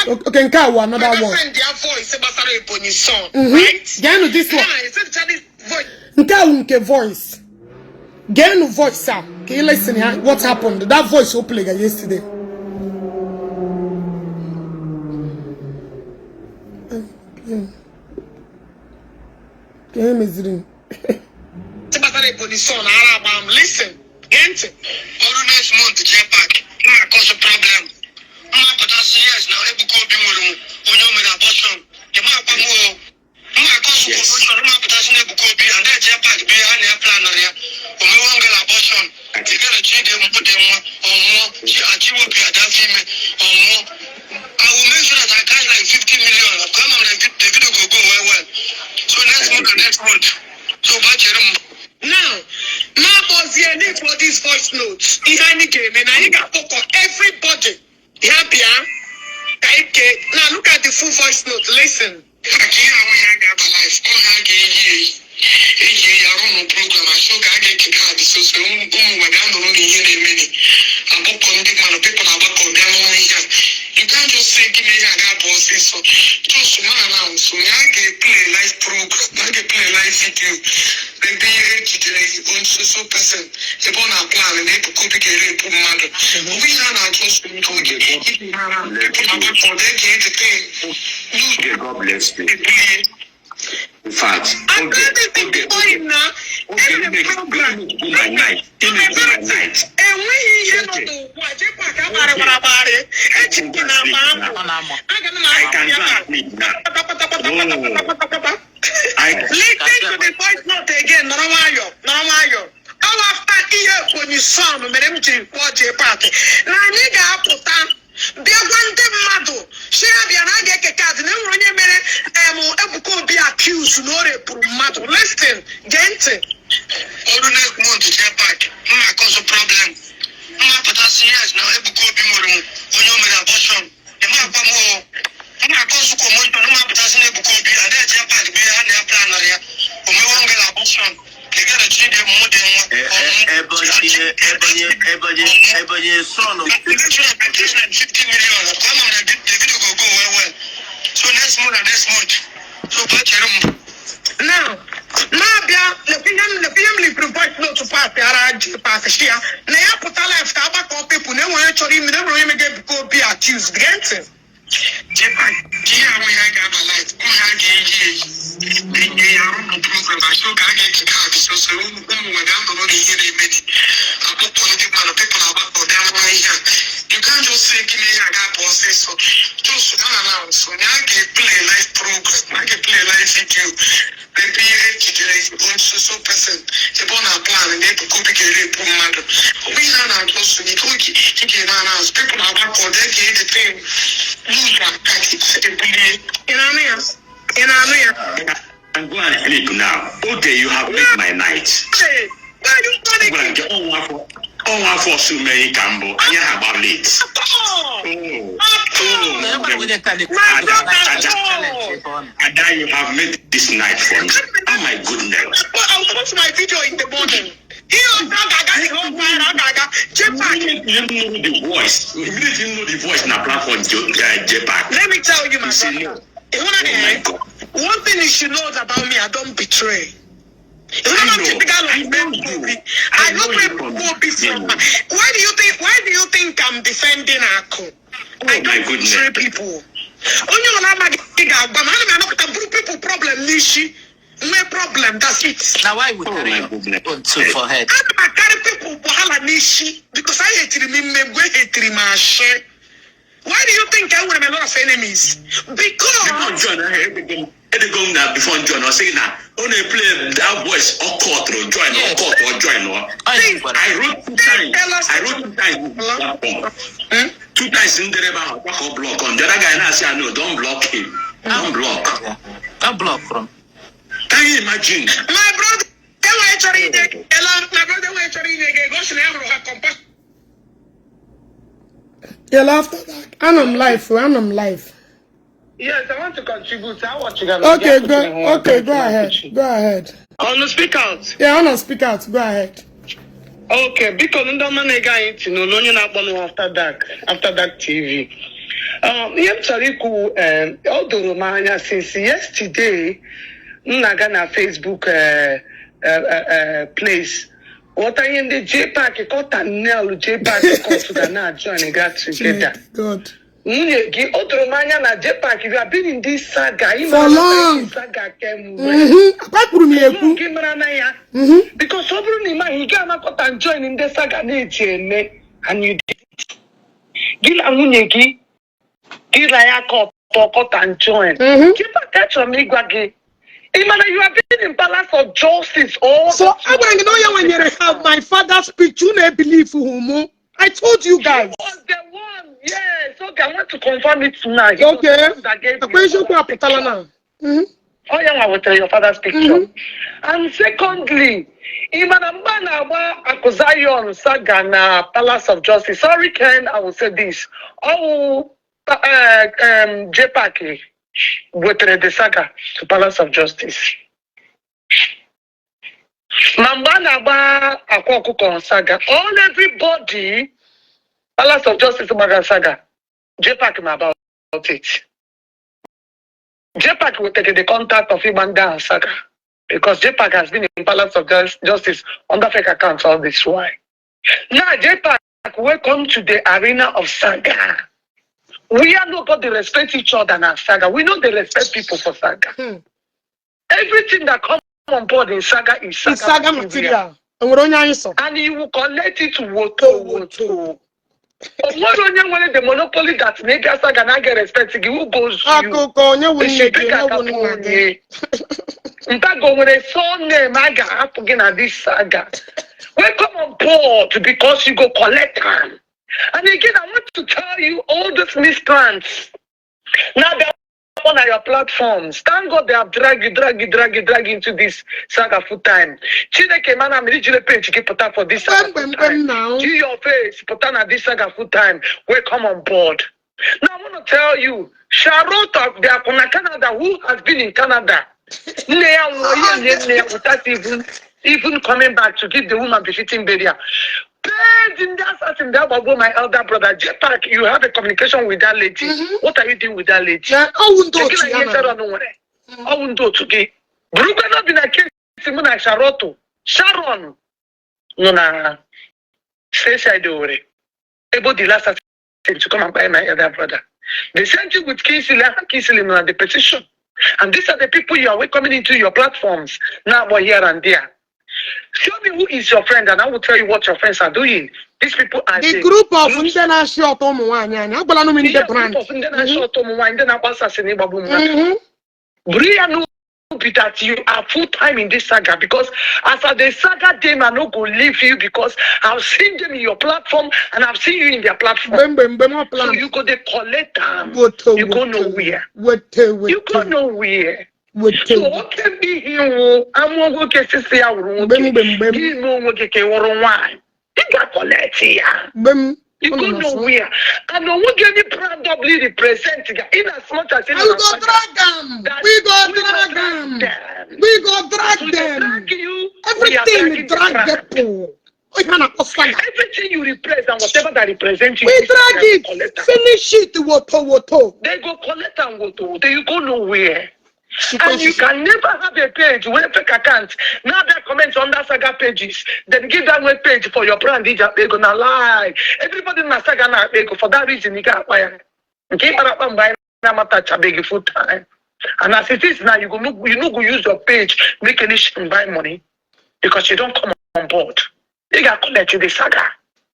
Okay, nke a wụ another one. Send their voice gbasara Ebonyi son, right? Geenụ this one. Now, send this voice. Nke a wụ nke voice. Geenụ voice a ka ị listen ya what happened. That voice o played yesterday. Ka ihe meziri m. Gbasara Ebonyi son ara agba m. Listen. Gee ntị. Ọrụ next month jee park. Mma cause problem. Mma pụtasị yes na Ebuka Obi nwere onye o mere abortion. Ị ma akwa m o. Mma cause commotion. Mma pụtasị na Ebuka Obi and eje park bụ ihe ha na ya planụrụ ya. O mewe ngala abortion. Igere chi dị mbụ dị nwa ọnwụọ chi achị wepụ ya dafọ ime ọnwụọ. I will make sure that I cash like 50 million. Come on, the video go go well well. So next month and next month. So bachere m. Now, na-akpọzie ndị for this voice note. Ihe anyị ga-eme na anyị ga-akpọkọ everybody. Ya bịa ka anyị kee. Now look at the full voice note. Listen. Maka ihe ahụ ya ga-aba live, ọ ha ga-eyi eyi. Eyi eyi arụ nụ program asọ ka a ga-eke kaadị soso ụmụ ụwa ga-anọrọ n'ihe na-emeni. Agbakọ ndị mmadụ, people agbakọ bịa n'ọrụ ihe a. You can't just say gị na ihe a ga-abụ ọsịsọ. Just ma na nso ya ga-eplay live program, ya ga-eplay live video. Ebe ihe ejidere onye so person ebe ọ na-plan na Ebuka Obi ga-erepụ mmadụ. Ọ bụ ihe a na-achọ so oge. People agbakọ na-ege edite news. Okay, God bless you. Ebulie. In fact, okay, okay, okay. Okay, make program. do my night. Make do my night. Enweghị ihe nọ n'ụwa jekwa ka agbarịwara agbarị eji gị na agba amụ aga m I can ya go and sleep now. Patapatakatapatapatakata. I Listen to the voice note again. Nọrọ nwayọ, nọrọ nwayọ. Ọ after ihe Ebonyi son mere m jiri kpọọ jee park na anyị ga-apụta bịa gwa ndị mmadụ si ya bịa na a ga-eke kaadị na enwere onye mere em Ebuka Obi accuse na o repụrụ mmadụ. Listen, gee ntị. Ọrụ next month jee park mma cause problem. Mma pụtasị yes na Ebuka Obi nwere onye o mere abortion. Ị ma akwa m o. Mma cause commotion. Mma pụtasị na Ebuka Obi and eje park bụ ihe ha na ya planụrụ ya. O mewe ngala abortion. Igere chi dị mmụ dị nwa. Ebonyi, Ebonyi, Ebonyi, Ebonyi son. Make sure that I cash like 50 million. Come on, the video go go well well. So next month and next month. So bachere m. Now, na-abịa lekwa ihe m lekwa ihe m lipụrụ voice note pass ara ji pass shi ya na ya pụta live ka agbakọ people na enwere chọrọ ime na enwere onye mega Ebuka Obi accuse. Gee ntị. Ihe ahụ ya ga-aba live, ọ ha ga-eyi eyi. Eyi arụ nụ program asọ ka a ga-eke kaadị soso ụmụ ụwa ga-anọrọ n'ihe na-emeni. Agbakọ ndị mmadụ, people agbakọ bịa nwa ihe a. You can't just say gị na ihe a ga-abụ ọsịsọ. Just ma na nso na a ga-eplay live program, a ga-eplay live video. Ebe ihe ejidere onye so person ebe ọ na-plan na Ebuka Obi ga-erepụ mmadụ. Ọ bụ ihe a na-achọ so n'ike oge ị ga-eme announce people agbakọ na-ege edite news aka ebulie. Ị na-anụ ya? Ị na-anụ ya? Can go and sleep now. Okay, you have made my night. Hey, why are you Gwara panicking? nke ọnwa afọ ọsọ mee ka mbụ anya ha gba late. At all. Oh, At all. oh, My brother, Ada, at all. Ada, you have made this night for me. Oh my goodness. Well, I'll post my video in the morning. Ihe ọzọ ga-aga the whole viral ga-aga. J-Pack. Immediately you know the voice. Immediately you know the voice na platform J-Pack. Let me tell you, my You say brother. no. You wanna Oh my hear? God. One thing you should know about me, I don't betray. You know I I'm know. typical I of know Ebuka you. Obi. I I know know you Ebuka from Obi from. yeah. Why do you think I'm defending Aku? Oh I my don't goodness. betray people. Onye ọla amaghị ga-agwa m, ana m anọkọta bụrụ people problem n'isi. Nwee problem, that's it. Now why we Oh carry my your goodness. own too for head? Ana m akarị people wahala n'isi because I hetiri m mmegbu, ehetiri m ashị. Why do you think I nwere m a lot of enemies? Because Before John, edego m na before John, ọ sịghị na ọ na-eplay that voice ọ kọtụrụ join ọ cut ọ join ọ. Onye gwara I wrote two times. I wrote two times on platform. Hmm? Two times ndị ebe ahụ gbakọ block on. The other guy na-asị ya, "No, don't block him. Don't block." Don't block from. Can you imagine? My brother enweghị chọrọ inye ela, my brother enweghị chọrọ inye gị ego, ọ sị na ya hụrụ ha compassion. Yeah, after that. Anọ m live, oh, anọ m live. Yes, I want to contribute. I want you guys. Okay, go. Okay, go ahead. Go ahead. On the speak out. Yeah, on speak out. Go ahead. Okay, biko ndị ọma na-ege anyị ntị n'olu onye na-akpọ m After Dark, After Dark TV. Ihe m chọrọ ikwu, o doro m anya since yesterday m na-aga na Facebook place ghọta ihe ndị JPAC kọta nel JPAC court ga na-join ga together. God. Nwunye gị, o doro m anya na JPAC, you have been in this saga ị For mara na long. saga kemgbe. Akwapụrụ m ya ekwu. Gị mara na ya because ọ bụrụ na ị maghị, ị ga-anakọta join ndị saga na-eji eme and you did it. Gị na nwunye gị, gị na ya ka ọtọ cut and join. JPAC, achọrọ m ịgwa gị, ị mana you have been in Palace of Justice all So agwara gị na onye nwe nyere ha my father's picture. Unu ebelieve mụ. I told you guys. He was the one. Yes. Okay, I want to confirm it now. He was the one that gave Akwa you eziokwu apụtala na. Oh, yeah, I will tell your father's picture. And secondly, ị ma na mgbe a na-agba Akụ Zion saga na Palace of Justice, sorry Ken, I will say this. Oh, JPAC wetere the saga to Palace of Justice. Ma mgbe a na-agba Akwa Ọkụkọ saga, all everybody, Palace of Justice gbaga saga, JPAC ma about it. JPAC wetere the contact of Igba ndị ahụ saga because JPAC has been in Palace of Justice under fake accounts all this while. Now JPAC, welcome to the arena of saga. We are nobody respect each other na saga. We know they respect people for saga. Everything that come on board in saga is saga, It's saga material. Enwere onye anyị sọ. And you will collect it woto woto. O nwere onye nwere the monopoly that na ịbịa saga na aga respect gị, who goes you? Akụkọ onye wu nne gị, onye wu nna gị. Ntago nwere surname a ga-ahapụ gị na this saga. Welcome on board because you go collect am. And again, I want to tell you all these miscreants. Now they're on your platforms. Thank God they have dragged you, drag you, drag you, drag you into this saga full time. Chineke mana mmiri jiri page gị pụta for this saga full Mgbe time. now. Do your face, pụta na this saga full time. Welcome on board. Now I want to tell you, Charlotte of the Akuna Canada, who has been in Canada, nne ya nwụrụ ihe nne nne ya without even coming back to give the woman befitting burial. Paid in the assassin that gbagbo my elder brother. JPAC, you have a communication with that lady. What are you doing with that lady? Na ọwụ ndị Gị otu na ya ihe na. Sharon nwere. Ọwụ ndị otu gị. Burukwa n'obi na case mụ na Sharoto. Sharon nọ na Seaside Owerri. Ebo the last assassin to come and buy my elder brother. The same thing with Kingsley. Kingsley nọ na the petition. And these are the people you are welcoming into your platforms now but here and there. Show me who is your friend and I will tell you what your friends are doing. These people are The group of ndị na-achị ọtọ ụmụ nwaanyị anyị agwala m ndị Ihe brand. group of ndị na-achị ọtọ ụmụ nwaanyị, ndị na-agbasasị n'ịgbagbu mmadụ. Buru ya n'obi that you are full time in this saga because as at the saga them, I no go leave you because I've seen them in your platform and I've seen you in their platform. Mgbe mgbe mgbe m So plan. you go dey collect am. Woto You go woto. nowhere. Wote You go wote. nowhere. Wote. So nwoke bụ ihe nwụ amụọ nwoke sisi ya wụrụ Mgbe nwoke. mgbe mgbe Gị mee onwe gị ka ị wụrụ nwaanyị. Ị ga-collect ya. Mgbe m You go Unu na-asụ. nowhere. And onwe gị any brand doubly represent ga in as much as And we go drag them. We go we go drag them. them. We go drag We go them. drag you. We are Everything dragging the drag brand. people. Ihe a na-akpọ saga. Everything you represent and whatever that represents you, We this drag they go it. collect am. Finish it. Woto woto. They go collect and go to. They go nowhere. And you can never have a page where fake account. Now there comments under saga pages. Then give that web page for your brand. They gonna lie. Everybody na saga na ego for that reason. You got acquire. Nke ịkpara akpa mgbe anyị na-amatachabeghị full time. And as it is now, you go no, you no go use your page make any shit buy money because you don't come on board. You got collect the saga.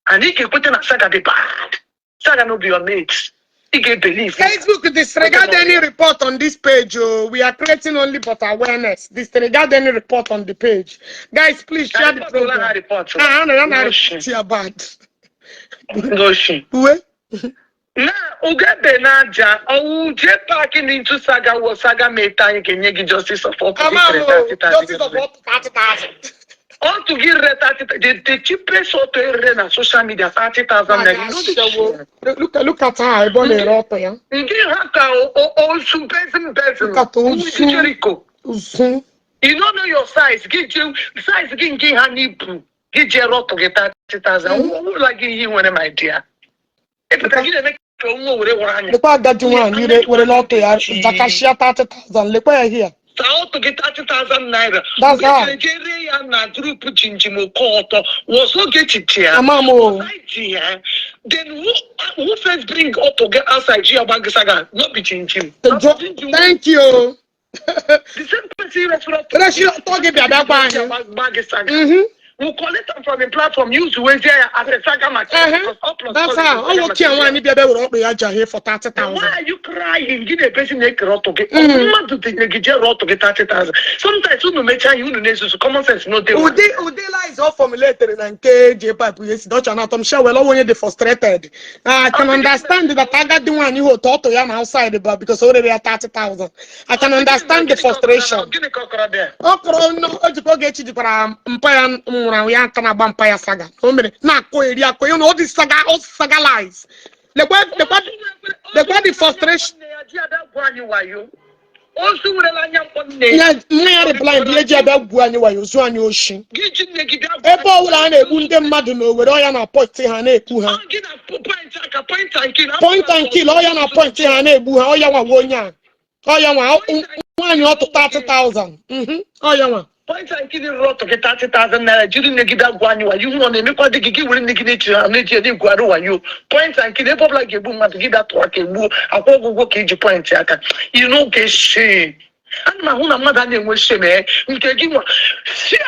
And you can put in a saga be bad. Saga no be your mates. You get believe. Facebook, disregard any report on this page. Oh, we are creating only but awareness. Disregard any report on the page. Guys, please share the program. Report. Ah, no, no, No shit. report bad. No shit. Uwe? Na ugebe na-aja ọwụ JPAC into saga wụ saga mete anyị ga-enye gị justice of all. Ama m o, justice of all 30,000. Otu gị rere 30, the cheapest auto erere na social media, 30,000 naira. You know the cheap. Look at her, ebe ọ na-ere ọtọ ya. Nke ha ka osu bezin bezin. Look at osu. Jericho. Usu. You don't know your size. Gị je size gị nke ha n'ibu gị jee rọtụ gị 30,000. Ụlọ gị ihe nwere, my dear. Ịpụta gị na-eme ka nwa were were anya. Lekwa agadi nwaanyị werele ọtọ ya zakashia 30,000. Lekwa ya here. Saa ọtụ gị 30,000 naira. That's how. Mgbe jere ree ya na group jinjim oke ọtọ was oge echiche ya. Ama m o. Society, eh? Then who first bring ọtụ gị outside ji agba gị saga? No be jinjim. Jinjim. Thank you. The same person resịrị ọtụ. Resi ọtọ gị bịa bịa gwa anyị. Gba gị saga. We'll collect am from the platform, use wezie ya as a saga material because all plus That's all is how a ọ saga nwoke a material. nwaanyị bịa bịa were ọkpụ ya jahie for Why 30,000. are you crying? Gị na-ebezi na-ekere ọtụ gị. Mmadụ tinyere gị jee rụọ ọtụ gị 30,000. Sometimes unu mechaa ihe unu na-ezuzu, common sense no dey. Ụdị lies ọ formulated na nke J pipe ya esi dọcha na atọ m share well onye dị frustrated. I can understand that agadi nwaanyị hụ otu ọtụ ya na outside, but because o rere ya 30,000, I can understand the frustration. Gịnị ka ọ kọrọ there? Ọ kọrọ o jikwa Ogechi jikwara mpa ya nwụrụ anwụ ya aka na-agba mpa ya saga. O mere na-akọ eri akọ ya na ọ dị saga, ọ saga lies. Lekwa, lekwa, lekwa the frustration. Nne ya ji abịa gwa anyị wayo. Ozu werela anya mkpọ nne ya. Ya nne ya dị blind, ihe ji abịa gbuo anyị wayo, zuo anyị oshi. Gị ji nne gị bịa gwa Ebe ọbụla a na-egbu ndị mmadụ n'Owere, ọya na point ha na-ekwu ha. Ọ gị na point aka, point and kill. Point and kill, ọya na point ha na-egbu ha. Ọya nwa nwa onye a, ọya nwa nwaanyị ọtụ 30,000. Ọya nwa. Point and kill rụrụ ọtụ gị 30,000 naira, jiri nne gị bịa gwa anyị wayo. Ọ na-emekwa dị gị, gị were nne gị na-echi ha na-eji ya na-egwuarụ wayo. Point and kill, ebe ọbụla ga-egbu mmadụ, gị bịa tụọ aka egbuo akwa ọgwụgwọ ka iji point aka. You no get shame. Ana m ahụ na mmadụ a na-enwe shame nke gị nwa sia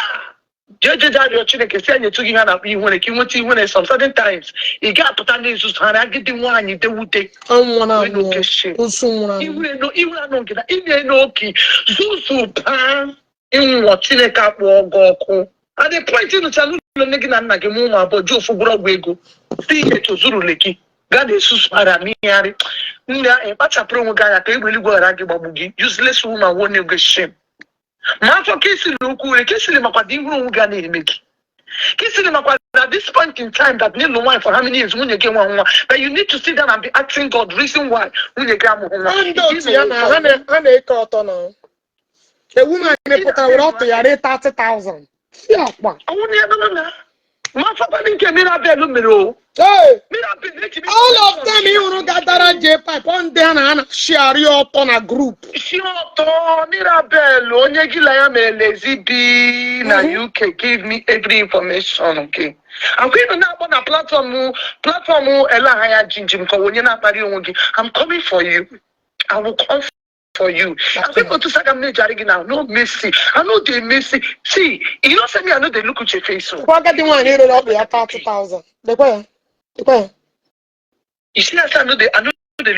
jee jeje arịọ Chineke si anyị etu gị ihe a na-akpọ ihere ka ị nweta ihere. Some certain times ị ga-apụta n'izuzu ha agịdị nwaanyị dewute. Ọnwụ na Nwee n'oke anwụ shame. Ozu nwụrụ anwụ. Iwe iwe anụ nke na ime n'oke zuzu baa ịnwụọ, Chineke akpọọ gị ọkụ. At the point ịnụcha n'ụlọ nne gị na nna gị mụ ụmụ abụọ ji ofu gwụrụ ọgwụ ego si ihe tozuru gị gaa na-esusu ara n'ihegharị nne ị kpachapụrụ onwe gị anya ka egbe eluigwe ghara gị gbagbu gị. Useless woman, wonye oge shame ma afọ ka esiri okwu were ka esiri makwa dị ihu onwe gị a na-eme gị ka esiri makwa at this point in time that n'ịlụ nwaanyị for how many years, nwunye gị nwa nwa, but you need to sit down and be asking God reason why nwunye gị amụghị nwa. Ndị otu ya na ha na-eke ọtọ na ewu nwaanyị pụtara were ọtụ ya ree 30,000 si akwa. Ọnwụ ya nọ na ma afọkwadị nke Mirabel mere o. Hey! Mirabel eji All of them ị hụrụ gadara J pipe, ọ ndị ha na shiari ọtọ na group. Isi ọtọ Mirabel, onye gị na ya mere lezi bi na UK, give me every information. Okay, akwa ịnọ na-akpọ na platform ele aha ya jinjim ka onye na-akparị onwe gị. I'm coming for you. I will come for you. Akwa ịnọ otu saga m na-ejari gị na no mercy. I no dey mercy. See, you know say me, I no dey look uche face o. Kwa agadi nwaanyị rere ọkpụ ya 30,000, lekwa ya, lekwa ya. You see as I no dey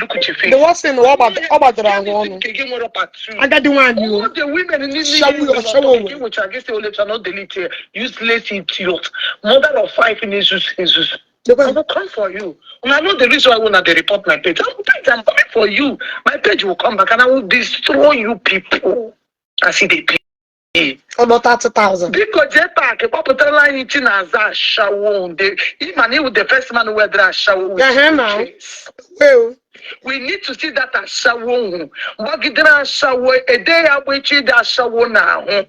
look uche face. The worst thing, ọ gbajara ahụ ọnụ. Nke gị nwere part two. Agadi nwaanyị o. All the women in this Shawu, shawu. Nke nwechara gị sị olecha no delete here. Useless idiot. Mother of five in Jesus, Jesus. Lekwa I ya. will come for you. And I know the reason why I want to report my page. I'm coming for you. My page will come back and I will destroy you people. I see they pay. Ọnọ 30,000. Biko jee paakị kpọpụtara anyị Chinaza ashawo nde ịma na iwu the first man wedara ashawo with Ehe, now. face. Well, We need to see that ashawo hụ gbagidere ashawo ede ya gbechi dị ashawo n'ahụ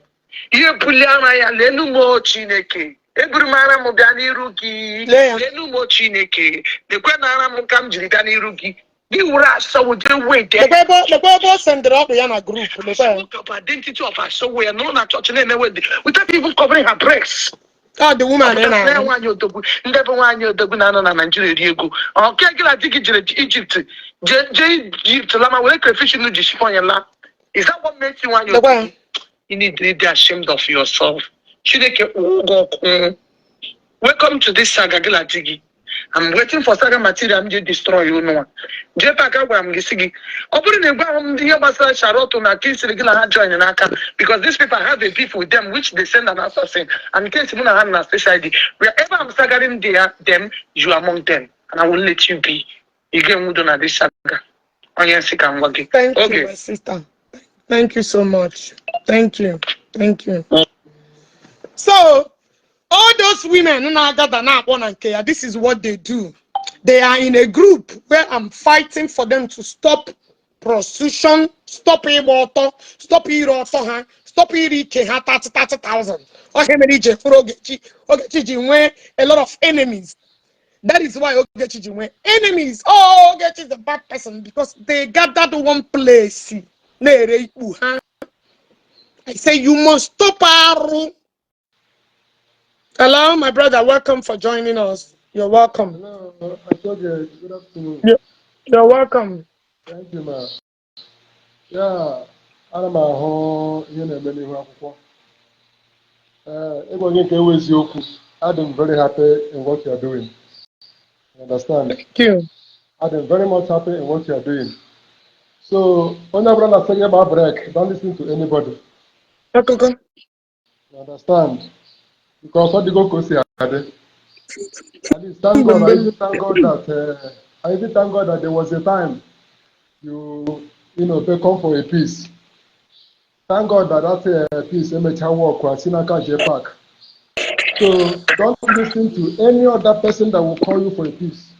ihe bulie ara ya. Lenu m o Chineke, eburu m ara m bịa n'iru gị. Lee ya. Lenu m o Chineke, lekwe na ara m ka m jiri bịa n'iru gị. Gị were ashawo jee wede. Lekwa ebe o sendịrị ọkpụ ya na group, lekwa ya. Of identity of ashawo ya nọrọ na chọọchị na-eme wede without even covering her breasts. Ọ dị woman ị Ndị na-ahụ. nwaanyị odogwu, ndị bụ nwaanyị odogwu na-anọ na Naijiria eri ego ọke gị na di gị jere Egypt, jee Egypt lama were crayfish nu ji shifọn ya la. Is that what makes you nwaanyị Lekwa ya. odogwu? You need to be ashamed of yourself. Chineke kpụọ ụgwọ ọkụ. Welcome to this saga gị na di gị. I'm waiting for saga material m ji destroy unu a. Jee pak, agwara m gị sị gị ọ bụrụ na ị gwa m ihe gbasara Charlotte na Kingsley gị na ha join n'aka, because these people have a beef with them which they send an assassin and case mụ na ha na special ID. Wherever I'm sagaring there, them, you are among them and I will let you be. Ị ga-enwudo na this saga onye nsị ka m gwa gị. Thank Okay. you, my sister. Thank you so much. Thank you. Thank you. So, all those women na-agada na-akpọ na nke ya, this is what they do. They are in a group where I'm fighting for them to stop prostitution, stop ịgba ọtọ, stop ire ọtọ ha, stop ire ike ha 30 30,000. Ọ ihe mere ije fụrụ Ogechi, Ogechi ji nwee a lot of enemies. That is why Ogechi ji nwee enemies. Oh, Ogechi is a bad person because they gathered one place na-ere ikpu ha. I say you must stop arụ. Hello, my brother. Welcome for joining us. You're welcome. Hello, Atoge. Good afternoon. You're welcome. Thank you, ma. Ya, ana m ahụ ihe na-eme n'ihu akwụkwọ. Ịgwa gị nke ewu eziokwu, I'm very happy in what you are doing. You understand? Thank you. I'm very much happy in what you are doing. So, onye ọbụla na-asị gị gbaa break, don't listen to anybody. Akụkọ. You understand? Because ọ dịgo ka o si adị. At least thank God, I even thank God that I even thank God that there was a time you become for a peace. Thank God that that peace emecha work wa si n'aka JPAC. So don't listen to any other person that will call you for a peace.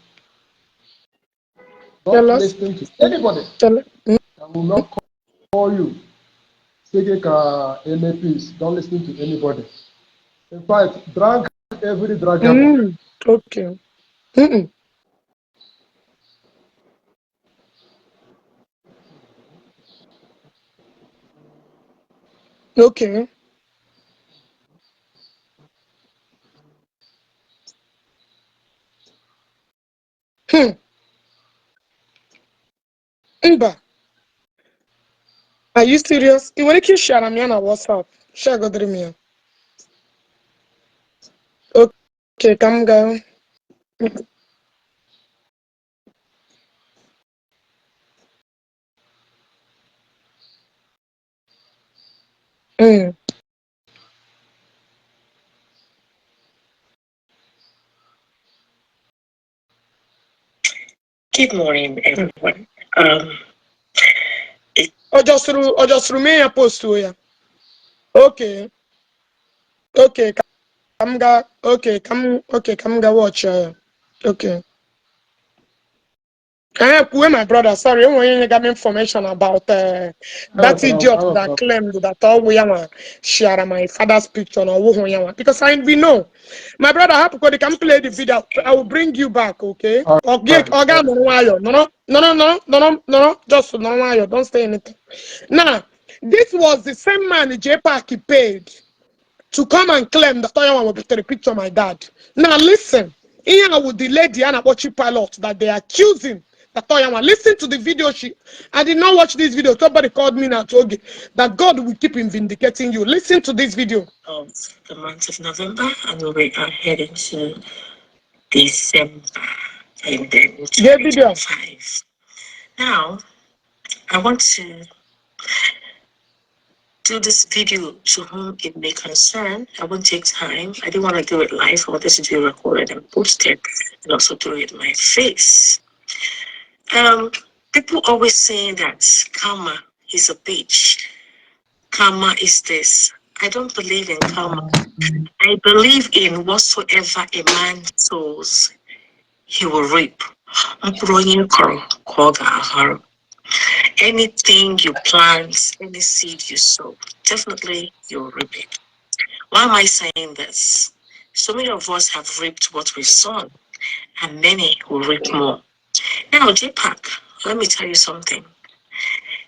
Don't Tell us. Listen to anybody Tell that will not call you. Say gị ka eme peace. Don't listen to anybody. In fact, drag every draggable. Okay. Okay. Mba. Are you serious? Ị nwere ike ishare m ya na WhatsApp? Share godiri m ya. Okay, ka m gaa. Good morning, everyone. Ọ jọsụrụ mee ya postuo ya. Okay. Okay, ka m gaa. Okay, ka m gaa watch ya. Okay. Eh, kwuwe, my brother, sorry, enwere onye nyega m information about that idiot that claimed that ọwụ ya nwa share my father's picture na ọwụhụ ya nwa, because we know. My brother, hapụkodi ka m play the video. I will bring you back, okay? Ọ ga-anọrọ nwayọ, nọrọ, nọrọ, nọrọ, nọrọ, nọrọ, just nọrọ nwayọ, don't say anything. Now, this was the same man JPAC paid to come and claim that Oyanwa wepụtara picture my dad. Now listen, here with the lady and Chief Pilot that they are accusing that Oyanwa. Listen to the video. I did not watch this video. Somebody called me now to that God will keep him vindicating you. Listen to this video. Of the month of November, and we are heading to December and then Yeah, video. 2025. Now, I want to do this video to whom it may concern. I won't take time. I didn't want to do it live. I wanted to do it recorded and posted and also do it in my face. People always saying that karma is a bitch. Karma is this. I don't believe in karma. I believe in whatsoever a man sows, he will reap. Mkpụrụ onye kọrọ ka ọ ga-aghọrọ. Anything you plant, any seed you sow, definitely you'll reap it. Why am I saying this? So many of us have reaped what we've sown, and many will reap more. Now, JPAC, let me tell you something.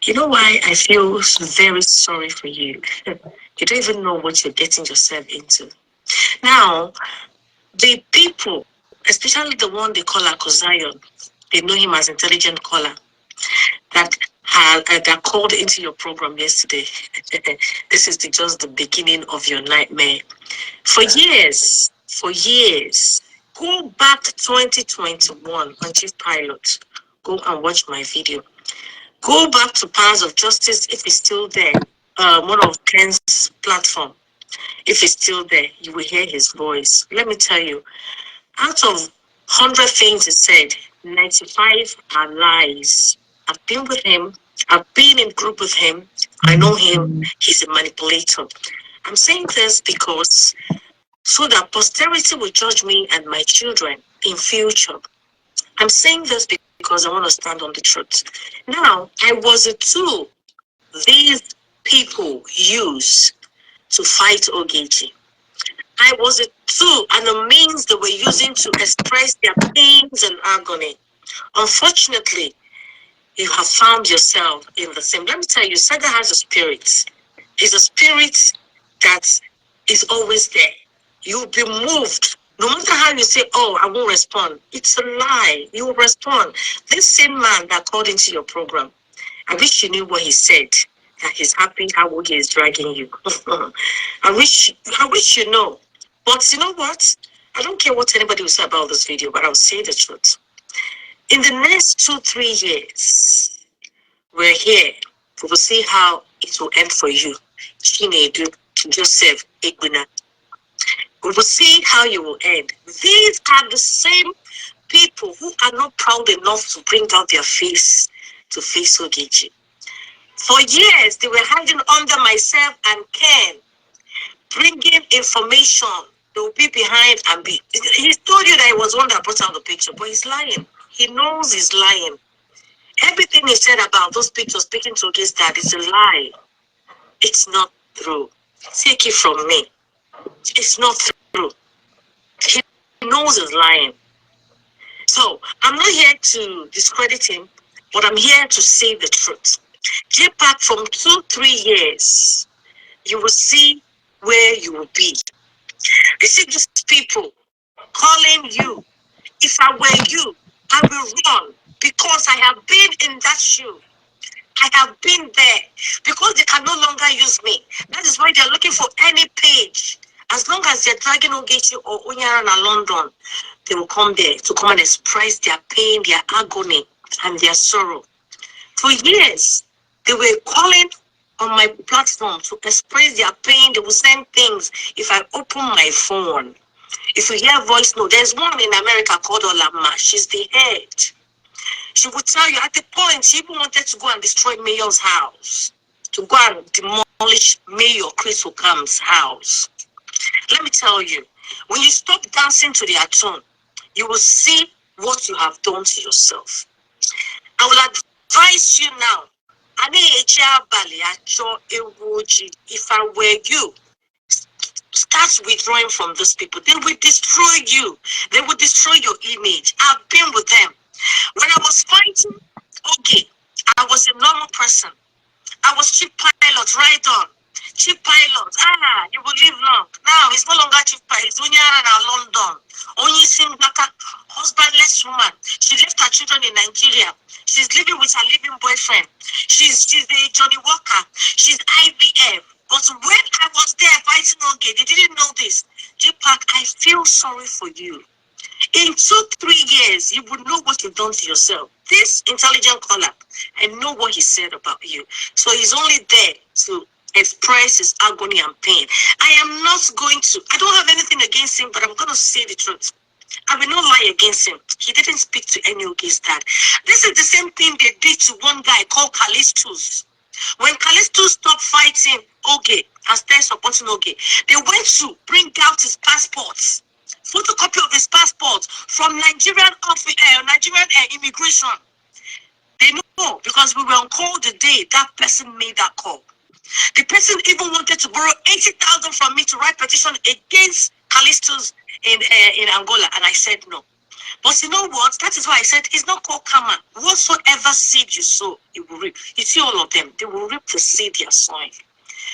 You know why I feel very sorry for you? You don't even know what you're getting yourself into. Now, the people, especially the one they call Akozion, they know him as intelligent caller, that called into your program yesterday. This is just the beginning of your nightmare. For years, go back 2021 on Chief Pilot. Go and watch my video. Go back to Powers of Justice if it's still there. One of Ken's platform. If it's still there, you will hear his voice. Let me tell you, out of 100 things he said, 95 are lies. I've been with him. I've been in group with him. I know him. He's a manipulator. I'm saying this because so that posterity will judge me and my children in future. I'm saying this because I want to stand on the truth. Now, I was a tool these people use to fight Ogechi. I was a tool and a means they were using to express their pains and agony. Unfortunately, you have found yourself in the same. Let me tell you, Saga has a spirit. It's a spirit that is always there. You'll be moved. No matter how you say, "Oh, I won't respond," it's a lie. You will respond. This same man that called into your program, I wish you knew what he said. That he's happy how Oge is dragging you. I wish you know. But you know what? I don't care what anybody will say about this video, but I'll say the truth. In the next 2, 3 years, we're here. We will see how it will end for you. Chinedu, Joseph, Egbuna. We will see how you will end. These are the same people who are not proud enough to bring out their face to face Ogechi. For years, they were hiding under myself and Ken, bringing information. They will be behind and be. He told you that he was one that brought out the picture, but he's lying. He knows he's lying. Everything he said about those pictures speaking to his dad is a lie. It's not true. Take it from me. It's not true. He knows he's lying. So I'm not here to discredit him, but I'm here to say the truth. JPAC, from 2, 3 years, you will see where you will be. You see these people calling you. If I were you, I will run because I have been in that shoe. I have been there because they can no longer use me. That is why they're looking for any page. As long as they're dragging Ogechi or Onyara na London, they will come there to come and express their pain, their agony, and their sorrow. For years, they were calling on my platform to express their pain. They will send things if I open my phone. If you hear voice note, there's one in America called Olama. She's the head. She would tell you at the point she even wanted to go and destroy Mayor's house, to go and demolish Mayor Chris Okam's house. Let me tell you, when you stop dancing to their tune, you will see what you have done to yourself. I will advise you now. A na-eji abalị achọ ewu ojii. If I were you, start withdrawing from those people. They will destroy you. They will destroy your image. I've been with them. When I was fighting, okay, I was a normal person. I was chief pilot, right on. Chief pilot, ah, you will live long. Now it's no longer chief pilot. It's Onyara na London. Onye isi mgbaka, husbandless woman. She left her children in Nigeria. She's living with her living boyfriend. She's a Johnny Walker. She's IVF. But when I was there fighting Oge, they didn't know this. J Park, I feel sorry for you. In 2, 3 years, you would know what you've done to yourself. This intelligent caller, I know what he said about you. So he's only there to express his agony and pain. I am not going to, I don't have anything against him, but I'm going to say the truth. I will not lie against him. He didn't speak to any against that. This is the same thing they did to one guy called Callistus. When Callistus stopped fighting Oge and started supporting Oge, they went to bring out his passports, photocopy of his passport from Nigerian office, Nigerian immigration. They know because we were on call the day that person made that call. The person even wanted to borrow 80,000 from me to write petition against Callistus in Angola, and I said no. But you know what? That is why I said it's not called karma. Whatsoever seed you sow, you will reap. You see all of them, they will reap the seed they are sowing.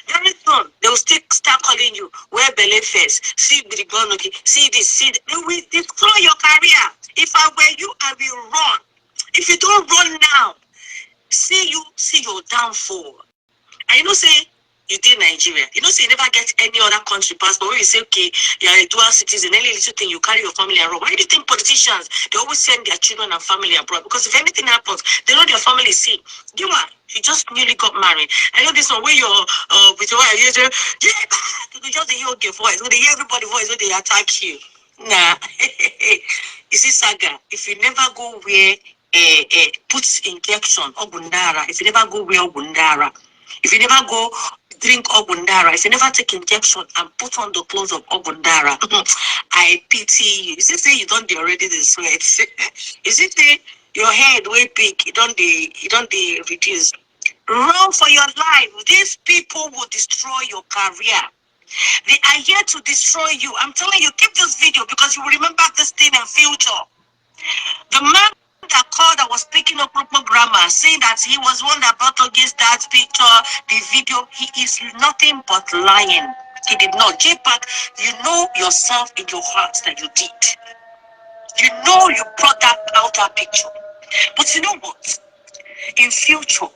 Very soon, they will still start calling you, where belle first, see Birigonoki, see this, see that. They will destroy your career. If I were you, I will run. If you don't run now, see you, see your downfall. And you know, say you did Nigeria. You know, say you never get any other country passport where you say, okay, you are a dual citizen, any little thing, you carry your family abroad. Why do you think politicians, they always send their children and family abroad? Because if anything happens, they know their family is sick. You are, you just newly got married. I know this one where you're with your wife, you say, yeah, you just hear your voice. When they hear everybody voice, when they attack you. Nah. You see, Saga, if you never go where put injection, Ogundara, if you never go where Ogundara, if you never go drink Ogundara, if you never take injection and put on the clothes of Ogundara, I pity you. Is it say you don't dey already the sweat? Is it say your head way big, you don't dey reduce? Run for your life. These people will destroy your career. They are here to destroy you. I'm telling you, keep this video because you will remember this thing in future. The man that called that was speaking up proper grammar, saying that he was one that brought against that picture, the video, he is nothing but lying. He did not. J-Pack, you know yourself in your heart that you did. You know you brought that out that picture. But you know what? In future,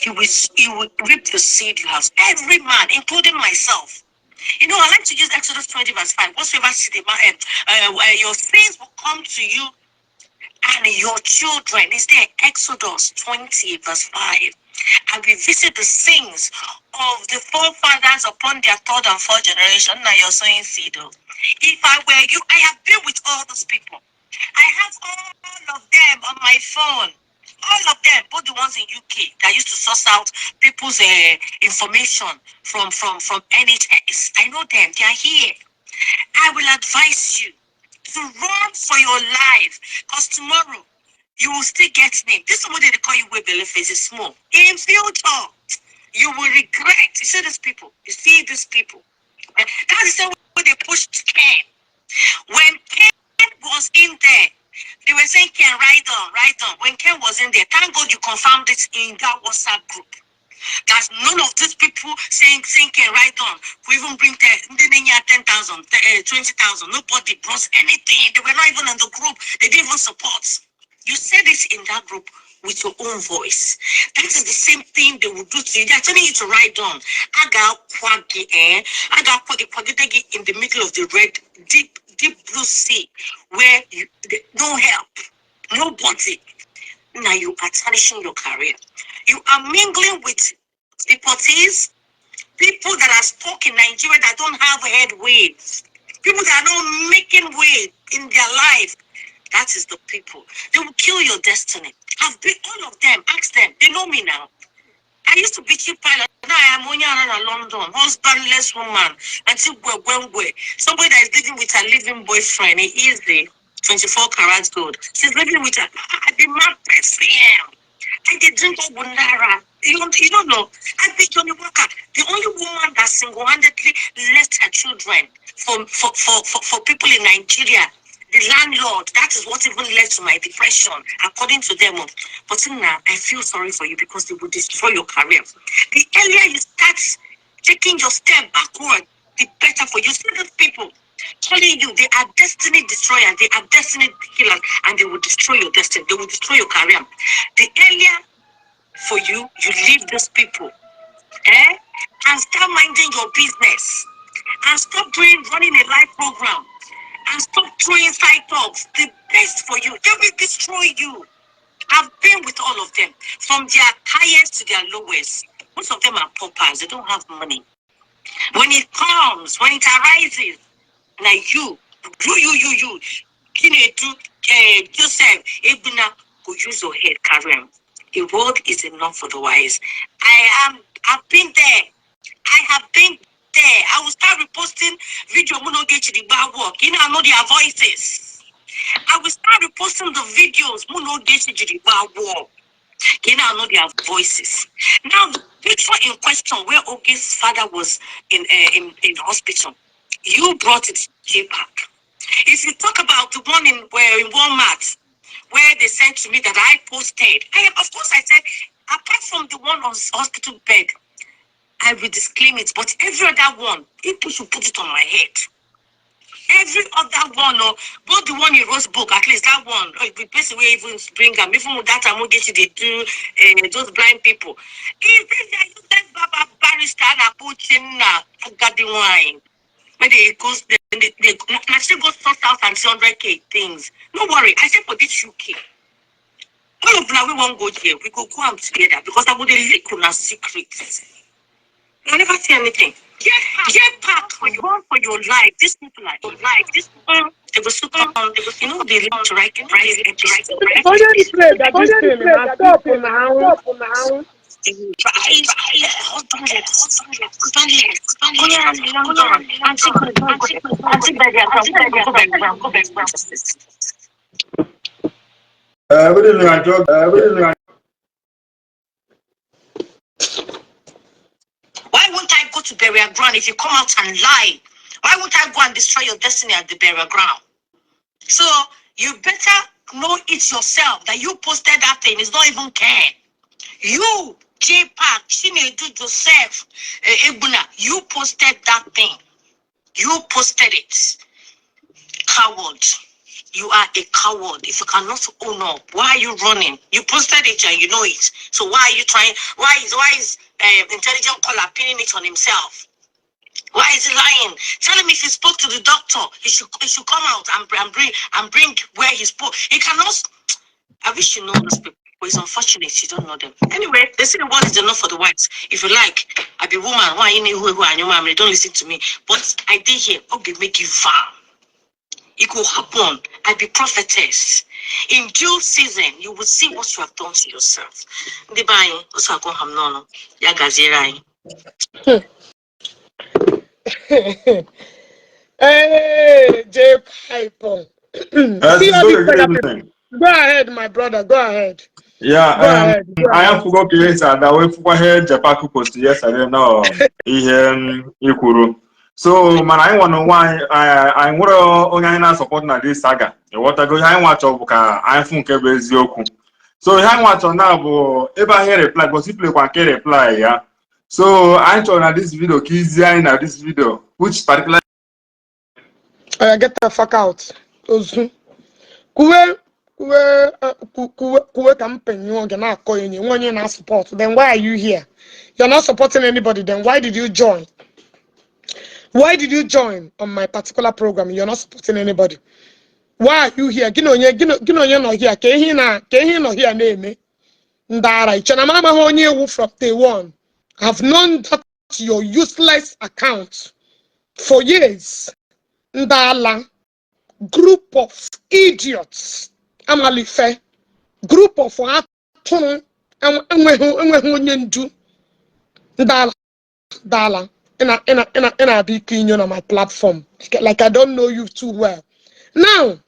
You will reap the seed you have. Every man, including myself. I like to use Exodus 20, verse 5. Whatsoever seed a man, your sins will come to you and your children. Is there Exodus 20, verse 5? And we visit the sins of the forefathers upon their third and fourth generation. Now you're sowing seed, oh. If I were you, I have been with all those people. I have all of them on my phone. All of them, both the ones in UK that used to source out people's information from NHS. I know them. They are here. I will advise you to run for your life, because tomorrow you will still get name. This somebody they call you Webele face is small. In future, you will regret. You see these people. You see these people. That is the way they pushed Ken. When Ken was in there, they were saying, "Ken, write on, write on." When Ken was in there, thank God you confirmed it in that WhatsApp group. That none of these people saying Ken, write on. We even bring 10,000, 20,000. Nobody brought anything. They were not even in the group. They didn't even support. You said it in that group with your own voice. That is the same thing they will do to you. They are telling you to write down. I got kwagi, eh? I got kwagi kwagi in the middle of the red, deep, deep blue sea where you no help, nobody. Now you are tarnishing your career. You are mingling with deportees, people that are stuck in Nigeria that don't have headways, people that are not making way in their life. That is the people. They will kill your destiny. I've been all of them. Ask them. They know me now. I used to be chief pilot. Now I am only in London, husbandless woman. Until somebody that is living with her living boyfriend. He is the 24 karat gold. She's living with her. I be mad person. I did drink Ogunara. You don't know. I be Johnny Walker, the only woman that single-handedly left her children for people in Nigeria. The landlord, that is what even led to my depression, according to them. But now I feel sorry for you because they will destroy your career. The earlier you start taking your step backward, the better for you. See these people telling you they are destiny destroyers, they are destiny killers, and they will destroy your destiny. They will destroy your career. The earlier for you, you leave these people, eh? And start minding your business, and stop doing running a live program, and stop throwing side talks. The best for you. They will destroy you. I've been with all of them, from their highest to their lowest. Most of them are paupers. They don't have money. When it comes, when it arises, now you, Chinedu, Joseph, Ebuna, go use your head, carry him. The world is enough for the wise. I've been there. I have been there. I will start reposting video. I'm not get to the bad work. You know, I know their voices. I will start reposting the videos. I'm not get to the bad work. You know, I know their voices. Now, the picture in question where Oge's father was in hospital, you brought it to back. If you talk about the one in Walmart, where they sent to me that I posted, of course I said, apart from the one on hospital bed, I will disclaim it. But every other one, people should put it on my head. Every other one, oh, both the one in Rose book, at least that one, the person we even bring them, even with that time, they do those blind people. If they use that Baba barrister and agadi wine, when they go, they actually go source out and 200K things. No worry, I said for this UK. All of now we won't go here. We go am together because I would leak on our secrets. I never see anything. Get back for your for your life. These people are your life. This they will super you know they like to write episodes. Onye pray that this thing na stop now. Good evening, I talk. Good evening. Why won't I go to burial ground if you come out and lie? Why won't I go and destroy your destiny at the burial ground? So you better know it yourself that you posted that thing. It's not even Ken. You, J Park, Chinedu Joseph, Ebuna, you posted that thing. You posted it. Coward. You are a coward. If you cannot own up, why are you running? You posted it and you know it. So why are you trying? Why is intelligent caller pinning it on himself? Why is he lying? Tell him if he spoke to the doctor, he should come out and bring where he spoke. He cannot. I wish you know those people. But it's unfortunate you don't know them. Anyway, they say the word is enough for the whites. If you like, I be woman. Why you know who I am? Don't listen to me. But I did here. Okay, make you farm. It will happen. I be prophetess. In due season, you will see what you have done to yourself. Ndị be anyị, otu akọ ha m n'ọnụ. Ya gaziere anyị. Hey, J Piper. See all Good, these good saga people. evening. Go ahead, my brother. Go ahead. Yeah, Go ahead. Go anyị ahead. afụgo ka esi ada wee fụkwa ihe Jepak post yesterday na ihe m i kwuru. So mana anyị nwa n'onwe anyị, anyị nwere onye anyị na-asupport na this saga. Ịghọtago? Ihe anyị nwa chọrọ bụ ka anyị fụ nke bụ eziokwu. So ihe anyị nwa chọrọ na bụ ebe ahụ reply gosi play kwa nke reply ya. So anyị chọrọ na this video ka izi anyị na this video which particular Get the fuck out. Ozu. Kuwe, kuwe, kuwe, kuwe ka m penyụọ gị na-akọ enyi nwe onye na-support. Then why are you here? You're not supporting anybody. Then why did you join? Why did you join on my particular program? You're not supporting anybody. Why are you here? Gị na onye gị na onye nọ here ka ihe na ka ihe nọ here na-eme ndị ara iche na m amaghị onye ewu from day one. I've known that your useless account for years. Ndị ala, group of idiots, amalife, group of atụrụ enweghị onye ndu, ndị ala, ndị ala. Ị na-abịa ike inyo na my platform like I don't know you too well. Now,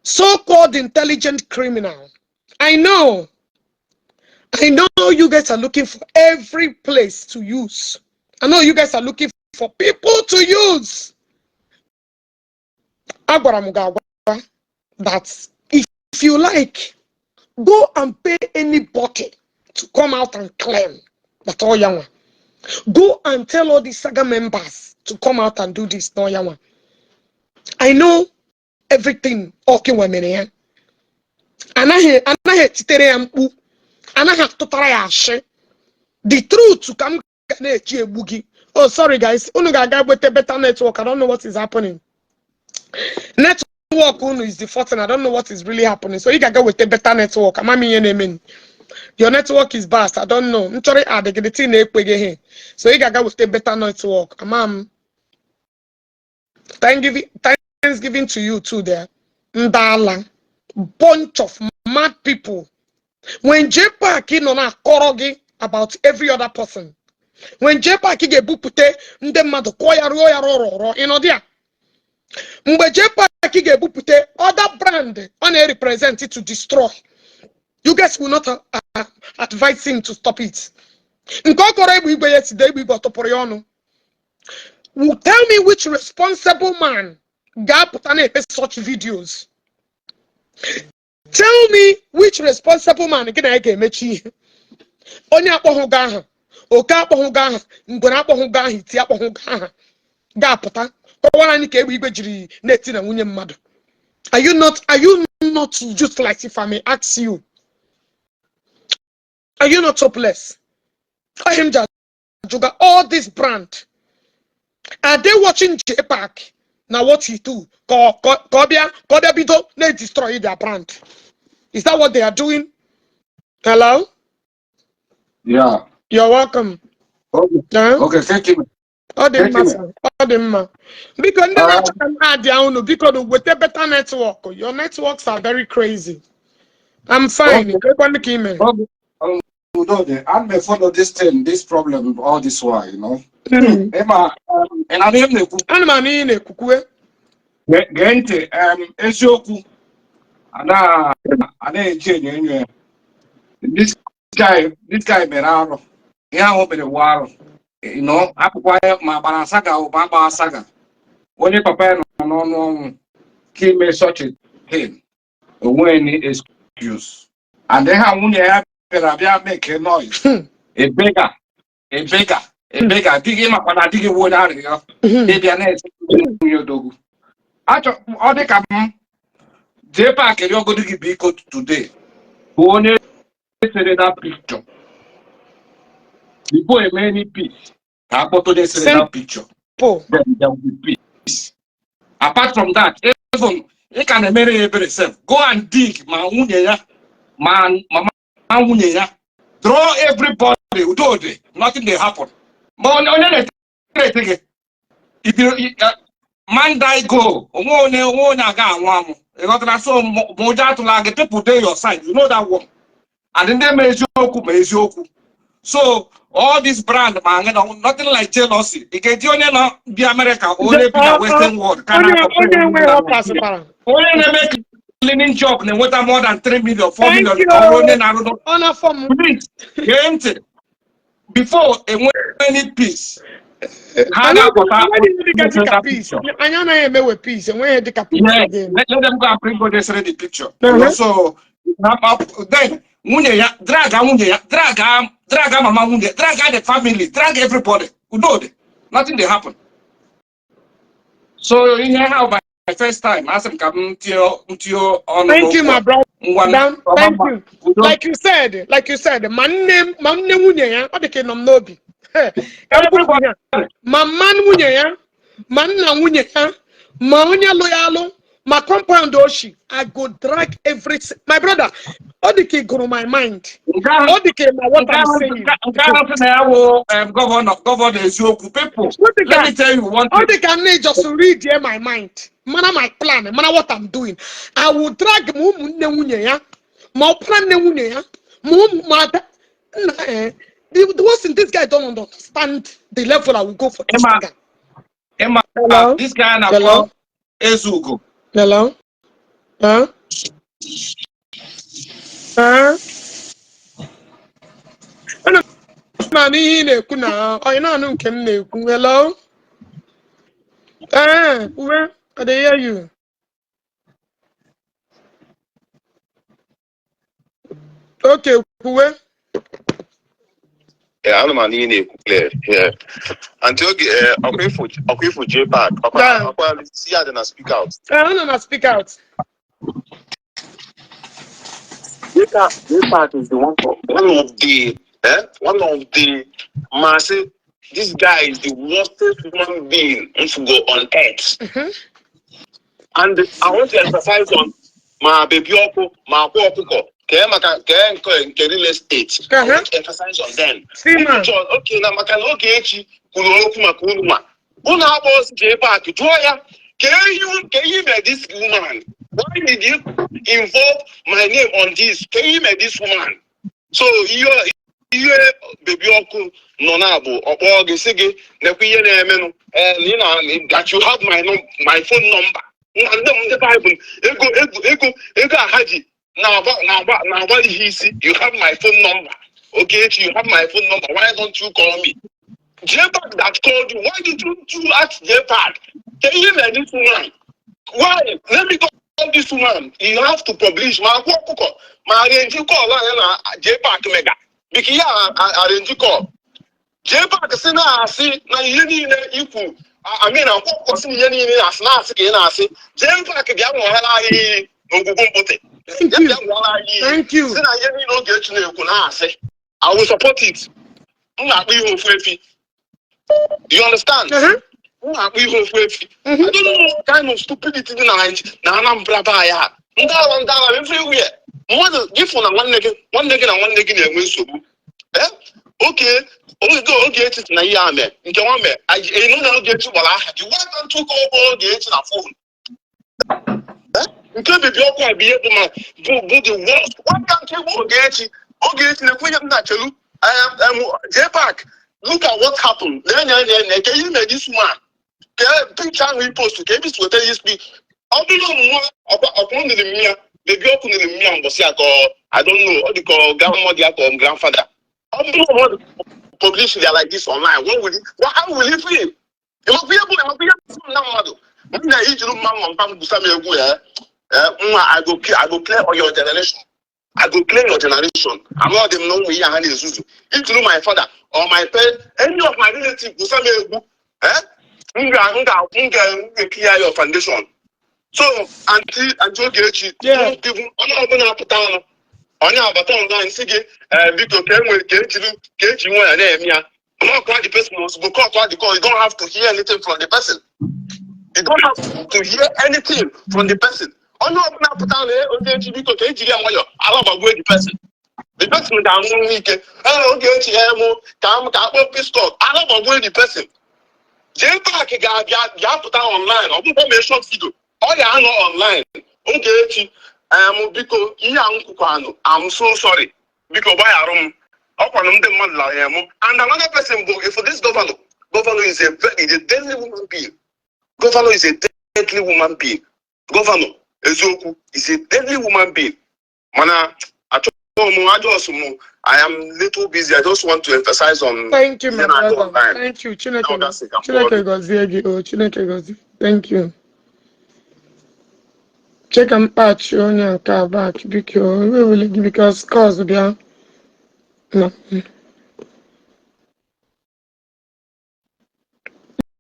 so-called intelligent criminal, I know you guys are looking for every place to use. I know you guys are looking for people to use. Agwara m gị agwa that if you like, go and pay anybody to come out and claim that all yanwa. Go and tell all the saga members to come out and do this. No yanwa. I know everything. Okay, mere ya. Anaghị etitere ya mkpu. Anaghị atụtara ya ashị. The truth ka m ga na-eji egbu gị. Oh, sorry guys. Unu ga-aga gbete better network. I don't know what is happening. Network unu is defaulting. I don't know what is really happening. So you ga-aga weta better network. Ama m ihe na-eme. Your network is bad. I don't know. M chọrọ add gị, the thing na-ekweghị ihe. So ị ga-aga weta better network. Ama m. Thanksgiving, Thanksgiving to you too there. Ndala. Bunch of mad people. When J Park nọ na-akọrọ gị about every other person. When J Park ga-ebupụta ndị mmadụ kụọ ya rụọ ya rụọ rụọ ịnọdụ ya. Mgbe J Park ga-ebupụta other brand ọ na-represent to destroy. You guys will not advise him to stop it. Nke ọ kọrọ egbe igwe ya side egbe igwe ọ tụpụrụ ya ọnụ. Will tell me which responsible man ga-apụta na-eme such videos. Tell me which responsible man gị na ya ga-emechi ihe. Onye akpọghị gị aha, oke akpọghị gị aha, ngwere akpọghị gị aha, iti akpọghị gị aha, ga-apụta kọwara anyị ka egbe igwe jiri na-eti na nwunye mmadụ. Are you not useless, if I may ask you? Are you not hopeless? Ahim Juga, all this brand. Are they watching JPAC? Now what he do? Ka ọ bịa bido na-destroy their brand. Is that what they are doing? Hello? Yeah. You're welcome. Okay. Huh? Okay, thank you. Ọ dị Thank mma you. sir. Ọ dị mma. Biko ndị na-achọ ka m adị unu, biko nụ weta better network. Your networks are very crazy. I'm fine. Okay. Ekwanụ ka ị mere? Okay. No, I may follow this thing, this problem all this while. Emma, and I didn't know. Ana m anụ ihe ị na-ekwukwe. Gee ntị, eziokwu, a na-eji enyo enyo ya. This guy mere arụ. Ihe ahụ mere wụ arụ. Akwụkwọ ya ma gbara saga ma gbaa saga. Onye papa ya nọ n'ọnụ ọnwụ ka ime such a thing. O nweghị any excuse. And then ha nwunye ya bịara bịa make a noise. A beggar, a beggar, a beggar. Di gị makwa na di gị wụ onye arịrịọ. Ịbịa na-ese nwunye odogwu. Achọ ọ dị ka m JPAC rịọgodu gị biko today bụ onye sere that picture before eme any peace, ka akpọta onye sere that picture. Simple. Then there will be peace. Apart from that, even ị ka na-emere ya ebere sef, go and dig ma nwunye ya, ma mama nwunye ya, draw everybody. Udo dị, nothing dey happen. Ma onye na-ete gị man die go, onwe onye aga anwụ anwụ, ị ghọtara? So ma ụjọ atụla gị. People dey your side, you know that one, and ndị ma eziokwu ma eziokwu. So all this brand ma nothing like jealousy. Ị ga-eji onye nọ bi America, onye bi na western world ka Onye na-akọpere onye ndị enweghị na ọ Nigeria. Pasịkwara. Onye na-eme cleaning job na-enweta more than 3 million, 4 Thank million you. ọrụ onye na-arụ Ọ na-afọ m. Please gee ntị, before enwe any peace, ha Anyị ga-akpọta enweghị ihe dịka onye dịka that peace. picture. Anyị anaghị emewe peace. Enweghị dịka peace Yes, again. let them go and bring onye the picture. So then nwunye ya, drag nwunye ya, drag mama nwunye, drag the family, drag everybody. Udo dị, nothing dey happen. So ihe ha bụ my first time, asị m ka m tinye ọnụ Thank you, n'okwu my a. brother. Ngwa. Thank you. Udo. Like you said, ma nne nwunye ya, ọ dị ka ị nọ m n'obi. Ka m kwupụ ya. Ma mma nwunye ya, ma nna nwunye ya, ma onye lụ ya alụ, ma compound oshi, I go drag everything. My brother, ọ dị ka ị gụrụ my mind. Nke ahụ Ọ dị ka ị ma what nke I'm ahụ saying. Nke ahụ sị na ya wụ governor eziokwu people. Ọ dị Let ka me tell you one ọ thing. dị ka nne just read here my mind. Mara my plan, mara what I'm doing. I will drag ma ụmụnne nwunye ya, ma ọpara nne nwunye ya, ma ụmụ ma ada nna eh. The worst thing, this guy don't understand the level I will go for this Ịma guy. ịma Hello? this guy na-akpọ Hello? Ezugo. Hello? Huh? Huh? Ana m anụ ihe ị na-ekwu na ọ ị na-anụ nke m na-ekwu. Hello? Eh, uwe, I dey hear you. Okay, kwuwe. Yeah, ana m anụ ihe na-ekwu clear. Yeah. Aunty Oge, eh, ọkwa ifo JPAC, ọkwa ọkwa si ya dị na speak out. Eh, ana na speak out. JPAC is the one of the massive, this guy is the worstest human being go on earth. And I want to emphasize on ma Baby Ọkụ, ma Akwa Ọkụkọ, kee maka kee nke real estate. I want to emphasize on them. See, man. Chọọ okay na maka na Ogechi kwuru okwu maka unu, ma unu agba ọsọ JPAC jụọ ya kee ihe mere this woman. Why did you involve my name on this? Kee ihe mere this woman? So ihe Baby Ọkụ nọ na bụ ọkpọ gị sị gị nekwa ihe na-emenụ, eh, na ị na that you have my phone number. Nna ndị m ndị Bible ego a ha ji na-agba ihe isi. You have my phone number, Ogechi, you have my phone number, why don't you call me? JPAC that called you, why did you ask JPAC can you hear this woman? Why? Let me call this woman. You have to publish ma Akwa Ọkụkọ ma arrange call anya na JPAC mega bika ihe arrange call. JPAC sị na-asị na ihe niile ikwu, I mean, Akwa Ọkụkọ sị na ihe niile na-asị ka ị na-asị. JPAC bịa ṅụọrọ anyị iyi n'ogwugwu mpụtị. Thank Ya you. bịa ṅụọrọ anyị iyi. Thank you. Sị na ihe niile Ogechi na-ekwu na-asị. I will support it. M na-akpọ ihe ofu efi. Do you understand? Uh-huh. M na-akpọ ihe ofu efi. I don't know what kind of stupidity dị na Anambra be anyị a. Ndị ara everywhere. Mmadụ gị fụ na nwanne gị na nwanne gị na-enwe nsogbu. Eh? Oke oge Ogechi sị na ihe a mee nke nwa mee ịnụ na Ogechi gbara aha gị, why don't you call Ogechi na phone? Eh? Nke Baby Ọkụ a bụ ihe bụ ma bụ the worst. Why can't you Ogechi? Ogechi na-ekwu ihe m na-achelu. JPAC, look at what happened. Nee nee nee nee, ka ihe mere this woman. Ka picture ahụ i post ka ebe si weta ihe spi ọ bụrụ mmụọ ọkwa nụrụ mmịa. Baby Ọkụ nụrụ mmịa mbọsị a ka I don't know, ọ dị ka ọ grandmother ya ka ọ grandfather. Ọ bụrụ mmadụ publish ya like this online, what will he, what, how will he feel? Ịmakwa ihe bụ na mmadụ nna ijiri mma nwa mpa m gwusa m egwu ya, eh, nwa, I go clear all your generation. I go clear your generation. Amaghị m na ụmụ ihe ha na-ezuzu ijiri my father or my parent, any of my relative gwusa m egwu, eh, m ga m ga m ga m ga-clear your foundation. So Aunty Ogechi, don't even, onye ọbụla apụta ọnụ, onye abata online si gị, "Eh, biko, ka e nwere ka ejiri ka eji nwa ya na-eme ya." Block the person ozugbo, cut the call. You don't have to hear anything from the person. You don't have to hear anything from the person. Onye ọbụla pụta na Ogechi, biko, ka ejiri ya nwayọ, ala gbagbuo the person. The person ga-anwụ n'ike. Ee, Ogechi, ya mụ ka m ka akpọ pistol, ala gbagbuo the person. JPAC ga-abịa ga-apụta online, ọ bụkwa mee short video, ọ ga-anọ online. Ogechi, em, biko, ihe a m kwukwanụ, I'm so sorry, biko gbagharụ m, ọkwanụ ndị mmadụ lara ya mụ. And another person bụ if this governor, governor is a deadly woman being. Governor is a deadly woman being. Governor eziokwu is a deadly woman being. Mana achọghị m ajọs m, I am little busy. I just want to emphasize on Thank you, my ihe na-aga brother. online. Thank you. Chineke Ọ gasị ka m kpọọ Chineke gị. Gọzie gị. O Chineke gọzie. Thank you. Cheka mkpachi onye nke a back, biko, ewewele gị because cause bịa. No.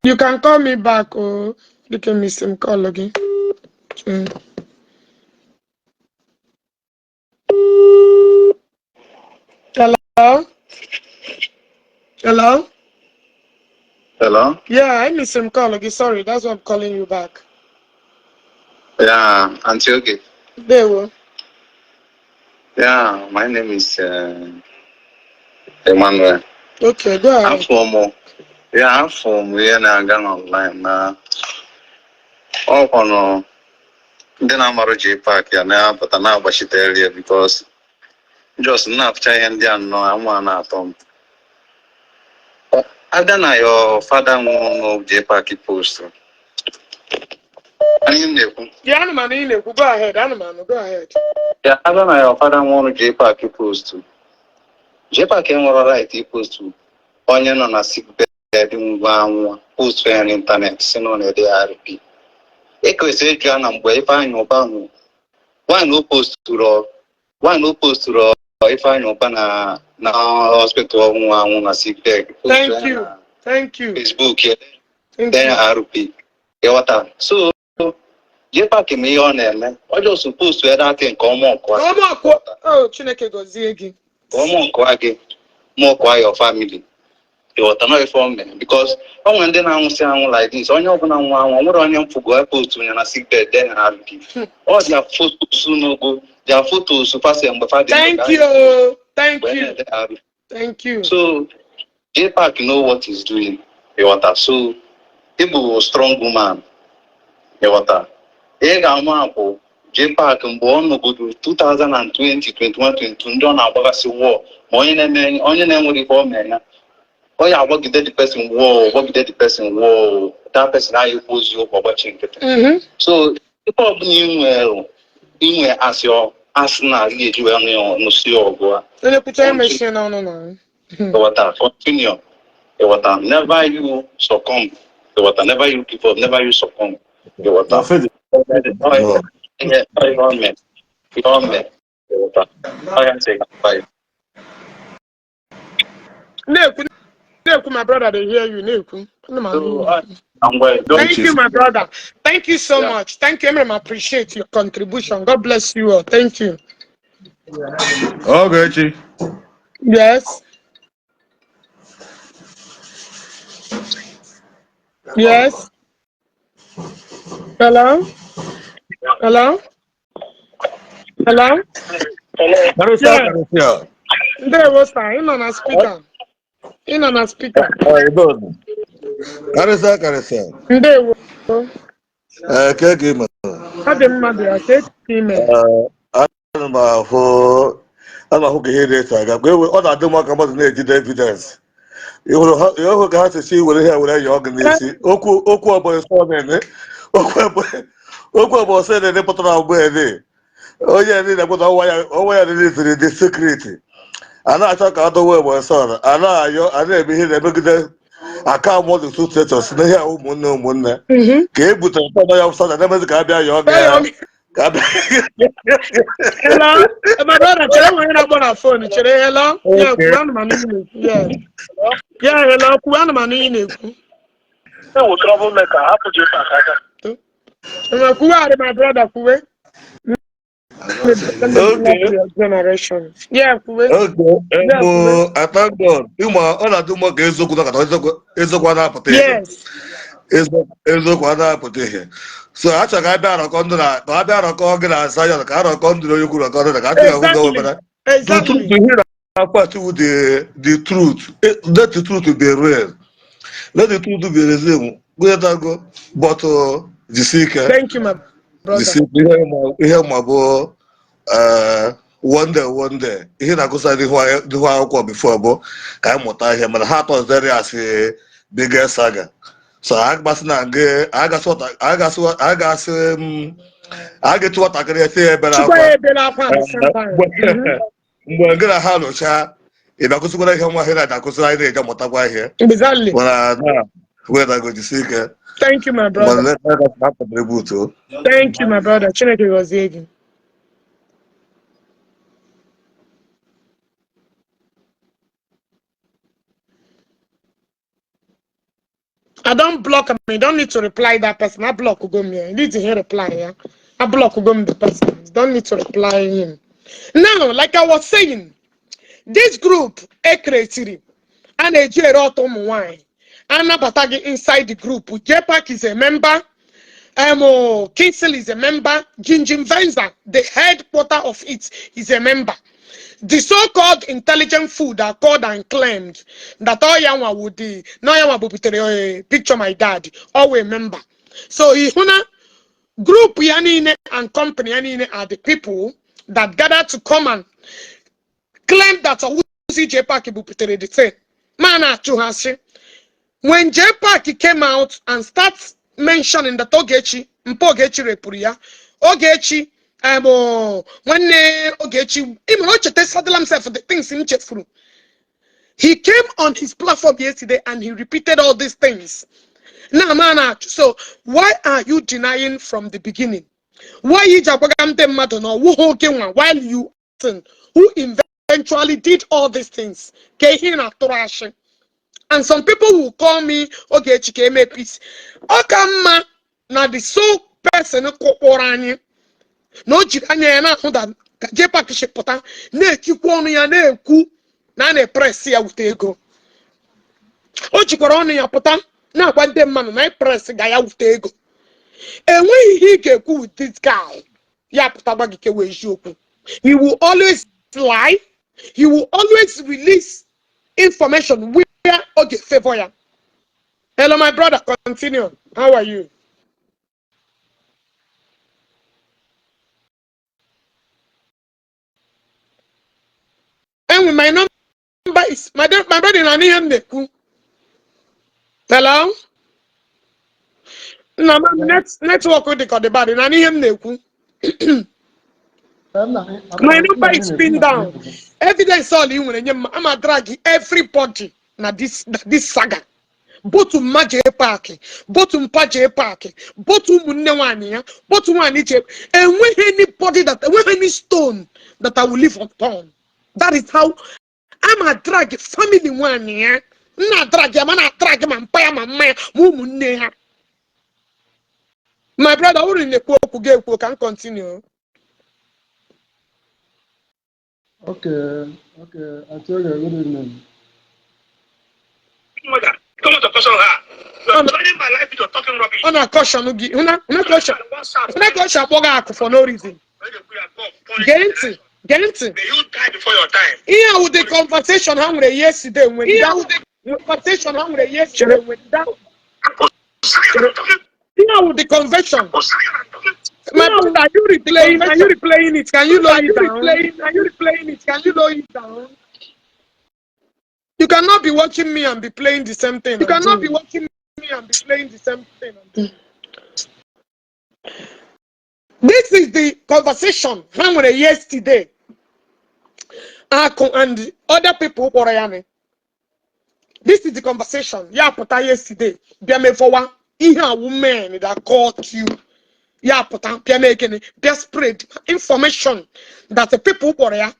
You can call me back, oh, dịka misi m call gị. Hello? Hello? Hello? Yeah, I miss him call gị. Sorry, that's why I'm calling you back. Yeah, Auntie Oge. There. Yeah, my name is Emmanuel. Okay, go ahead. Afọ m, yeah, afọ m ihe na-aga n'online na ọkwanụ ndị na-amarụ JPAC ya na-apụta na-agbachitere ya because just na-afụcha ihe ndị a nnọọ anwa na-atọ m. Abịa na your father nwụrụ JPAC post. Anyị na-ekwu. Yeah, anụmanụ ị na-ekwu, go ahead, anụmanụ, go ahead. Ya abịa na your father nwụrụ JPAC post. JPAC enwere right ipost onye nọ na sick bed ngwa anwụ, post ya n'ịntanetị si na ọ na-ede RP. E kwesịrị ịjụ ya na mgbe Ifeanyị Ụba nwụrụ, why na o posturu Ifeanyị Ụba na hospital ọnwụ anwụ na sick bed, post Thank ya you. na Thank you. Facebook ya, Thank dee you. ya RP. Ịghọta? So JPAC ma ihe ọ na-eme, ọ just post ya that thing ka ọ mọkụa. Ọma ọkụ. Oh, Chineke gọzie gị. Ka ọ mọkụa gị, mọkụa your family. Ịghọta na ife o mere? Because o nwere ndị na-anwụsị anwụ like this, onye ọbụla nwụ anwụ, o nwere onye mfugo post ya na sick bed then RP. All their photos n'ogo, their photos fasị mgbe fa dị ndụ Thank ka you. Thank wee you. na-ede RP. Thank you. So JPAC know what he's doing. Ịghọta? So ị bụ strong woman. Ịghọta? Ị ga-ama bụ JPAC mgbe ọ nọgodo 2020, 21, 22, ndị ọ na-agbagasị war, ma onye na-eme, onye na-enweghị ife ọ mee ya, ọ ya agbagide the person war, gbagide the person war, that person ahụ ekwu eziokwu, ọgbachi nkịtị. So ife ọbụla ị nwere inwe asị arsenal ị ga-eji wee nụsị ọgụ a. Onye kwucha emechie n'ọnụ na. Ịghọta? Continue. Ịghọta? Never you succumb. Ịghọta? Never you give up, never you succumb. Ịghọta? Ọ ihe ọ mee, ihe ọ mee. Ịghọta? Ọ ya ntị ga Na-ekwu, na-ekwu, my brother, dey hear you, na-ekwu. Ana m anụ ihe ị na-ekwu. So, Thank you, my brother. Thank you so much. Thank you, Emre. I appreciate your contribution. God bless you all. Thank you. Ogechi. Yes. Yes. Hello? Hello? Hello? Karịsịa Yeah. karịsịa. Ndewo, sir. Ị nọ na speaker. Ị nọ na speaker. Karịsịa karịsịa. Ndewo. Ee, ke ka ị mere? Ọ dị mma dị ya ka esi ime. Ee, ana m ahụ ka ihe na-eso aga. Ka ọ na-adị mma ka mmadụ na-ejide evidence. Ị hụrụ ha, ị hụrụ ka ha si were ihe were yọọ gị n'isi. Okwu ọbụla sọ na-eme. Okwu ọbụla sọ na-eme pụtara mgbe ede. Onye niile na ọnwa ya releasiri the secret. A na-achọ ka a dowe egbe sọ a na-ayọ, a na-eme ihe na-emegide aka mmadụ status na ihe a, ụmụnne ụmụnne ka e butere sọ ya sọ na na-emezi ka a bịa yọọ gị ya ka a bịa. Hello? My brother, chere, nwere na-akpọ na phone. Chere, hello? Yeah, Okay. kwuo, anụmanụ ị na-ekwu. Yeah. Yeah, hello, kwuo, anụmanụ ị na-ekwu. Ewu troublemaker, hapụ JPAC aka. Kwuwe, my brother, kwuwe. Let me block Okay. your generation. Yeah, kwuwe. Okay. Yeah, kwuwe. I thank God. Ịma ọ na-adị mma ka eziokwu nọkọta eziokwu a na-apụta ihe. Yes. Eziokwu a na-apụta ihe. So a chọrọ ka a bịa arọkọ ndụ na ka a bịa arọkọ gị na Zion, ka arọkọ ndụ na onye kwuru ọkọ ndụ na ka a tụrụ ahụ gị Exactly. obere. The truth Exactly. here na-akpati the truth. Let the truth be real. Let the truth be real. Gụnyetago, but jisi ike. Thank you, my brother. Jisi ike. Ihe ma bụ one day, one day ihe na-agụsa n'ihu akwụkwọ before bụ ka anyị mụta ihe, mana ha atọzere ya asị biggest saga. So agbasị na gị agasị m a ga-etu nwatakịrị eti ya ebere Chukwu akwa ya ebere akwa at the same time. Mgbe gị na ha lụchaa, ị bịa ihe nwa ihe na-akụziri anyị na-eje mụtakwa ihe. Exactly. Mana na wedago, jisi ike. Thank you, my brother. Mana na contribute. Thank you, my brother. Chineke gọzie gị. I don't block him. You don't need to reply that person. I block go me. You need to hear reply, yeah. I block go the person. You don't need to reply him. Now, like I was saying, this group e createri a na-eji ere ọtọ ụmụ nwanyị anabata gị inside the group. Jpac is a member. Kinsley is a member. Jinjin Venza, the headquarter of it, is a member. The so-called intelligent food are called and claimed that all would the no yanwa buputere picture my dad, all a member. So ihuna group ya niile and company ya niile are the people that gather to come and claim that Owuzi Jpac buputere the thing. Ma na-achụ ha sị when Jpac came out and start mentioning that Ogechi, mpa Ogechi repụrụ ya, Ogechi nwanne Ogechi, ịmara o cheta sadala himself the things m chefuru. He came on his platform yesterday and he repeated all these things. Now, man, so why are you denying from the beginning? Why you agwaga ndị mmadụ na ọwụghị oge nwa while you who eventually did all these things? Ka ihe na-atụrụ ashị. And some people will call me Ogechi ka eme peace. Ọ ka mma na the sole person kpọrọ anyị na o jiri anya ya na-ahụ da ka Jpac si pụta na-etikwa ọnụ ya na-ekwu na a na-epress ya wute ego. O jikwara ọnụ ya pụta na-agwa ndị mmadụ na press ga ya wute ego. Enweghị ihe ị ga-ekwu with this guy ya pụta gwa gị kewa eziokwu. He will always lie. He will always release information where ọ ga-favor ya. Hello, my brother, continue. How are you? Anyway, my number is my brother na ihe m na-ekwu. Hello? Nna m network dị ka ọ dị bad na ihe m na-ekwu. My number is pinned down. Evidence all ị nwere nye m, ama drag everybody na this saga. Both mma Jpac, both mpa Jpac, both ụmụnne nwaanyị ya, both nwaanyị J, enweghị anybody that enweghị any stone that I will leave unturned. That is how ama drag family nwaanyị ya. M na-drag ya, ma na-drag ma mpa ya, ma mma ya, ma ụmụnne ha. My brother, ọ bụrụ na ị na-ekwu okwu gị ekwu ka m continue. Okay, Auntie Oge, good evening. Mother, come on to caution her. You are turning my life into talking rubbish. Ọ na-akọshọn gị hụna hụna ka o si akpọ gị akụ for no reason. Gee ntị, gee ntị. May you die before your time. Ihe a wụ the conversation ha nwere yesterday when that conversation ha nwere yesterday when that ihe a wụ the conversation. My brother, are you replaying it? Can you lower it down? Are you replaying it? Can you lower it down? You cannot be watching me and be playing the same thing. You cannot be watching me and be playing the same thing. This is the conversation ha nwere yesterday. Akụ and other people kpọrọ ya ni. This is the conversation. Ya pụta yesterday. Bịa mefọwa ihe awụ men that caught you. Ya pụta bịa mee gịnị? Bịa spread information that the people kpọrọ ya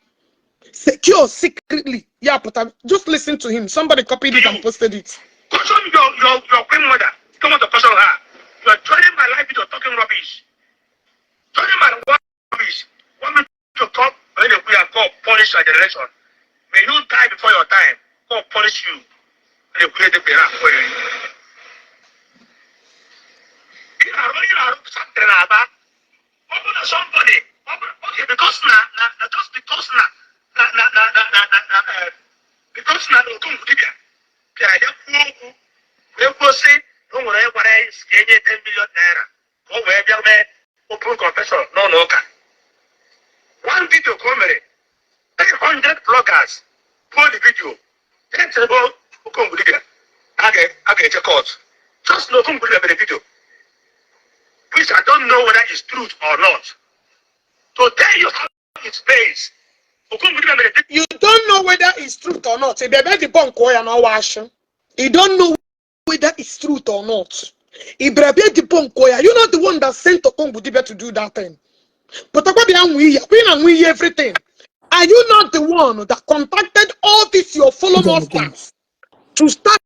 secure secretly. Ya pụta. Just listen to him. Somebody copied it and posted it. Caution your queen mother. Come on to caution her. You are turning my my live video talking rubbish. During my rubbish, want me to come when they put God punish your generation. May you die before your time. God punish you. When they create the parent for you. Ị na-arụ something na-aba. Ọ bụrụ na somebody, ọ bụrụ, okay, because na just because na because na Okongwu dibịa bịara ya kwuo okwu wee kwuo sị na o nwere onye gwara ya ka enye 10 million naira ka o wee bịa mee open confession n'ụlọ ụka. One video ka o mere, 300 bloggers pull the video. Ebe Okongwu dibịa a ga-eje court. Just na Okongwu dibịa mere video, which I don't know whether it's truth or not. To tell you how it's based, Okongwu dibịa mere video. You don't know whether it's truth or not. Ị bịa bịa debunk ya n'ọwa ashị. You don't know whether it's truth or not. Ị bịara bịa debunk ya. You're not the one that sent Okongwu dibịa to do that thing. Pụtakwa bịa nwe iyi, akwa ị na-anwụ iyi everything. Are you not the one that contacted all these your fellow masters to start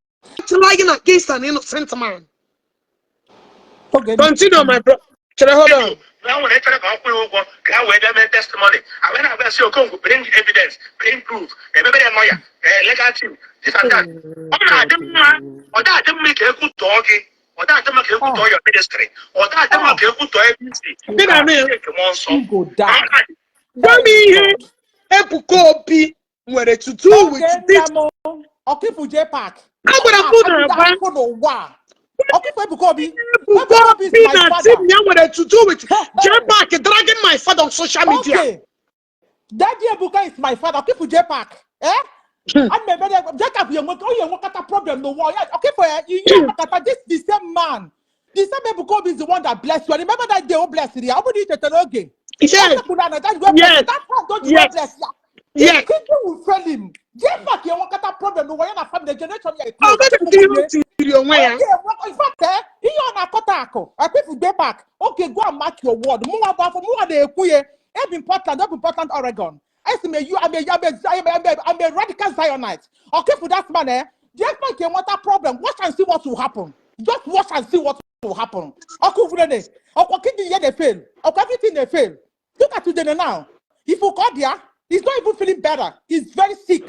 lying against an innocent man? Continue, my bro. Chere, hold on. Na nwere chere ka ọ kwụrụ ụgwọ ka ha wee bịa mee testimony. A wee na-agwa sị, "Okongwu, bring evidence, bring proof." Emebere ya lawyer, legal team, this and that. Ọ na-adị mma, ọ na-adị mma ka ekwutọọ gị, ọ na-adị mma ka ekwutọọ your ministry, ọ na-adị mma ka ekwutọọ ebe isi. Gị na-anụ ya? Chineke, mmụọ nsọ. Gwa m ihe Ebuka Obi nwere to do with this. Ọkịfụ J Park. Agwara m unu agwa. Afọ n'ụwa a. Ọkịfụ Ebuka Obi. Ebuka Obi is Obi my na father. team ya nwere to do with J Park dragging my father on social media. Okay. Daddy Ebuka is my father. Ọkịfụ J Park. Eh? I'm a very J Park you nwekata problem n'ụwa. Ya ọkịfụ ya you nwekata this the same man. The same Ebuka Obi is the one that blessed you. I remember that day o blessed ya. Ọ bụrụ na i chetara oge. Yes. Yes. That time don't you bless ya. Yes. Kidney will fail him. J Park ya nwekata problem n'ụwa ya na family generation ya. Ọ gaghị ihe o tiri onwe ya. Okay, in fact, ihe ọ na-akọta akụ akpịfụ J Park. Okay, go and mark your word. Mụnwa bụ afọ mụnwa na-ekwu ya. Ebi in Portland, ebi in Portland, Oregon. Esi m eyu, I'm a radical Zionite. Okay, for that man, eh? J Park enweta problem. Watch and see what will happen. Just watch and see what will happen. Ọkụ vurene. Ọkwa kidney ya dey fail. Ọkwa everything dey fail. Look at Udene now. If you call there, he's not even feeling better. He's very sick.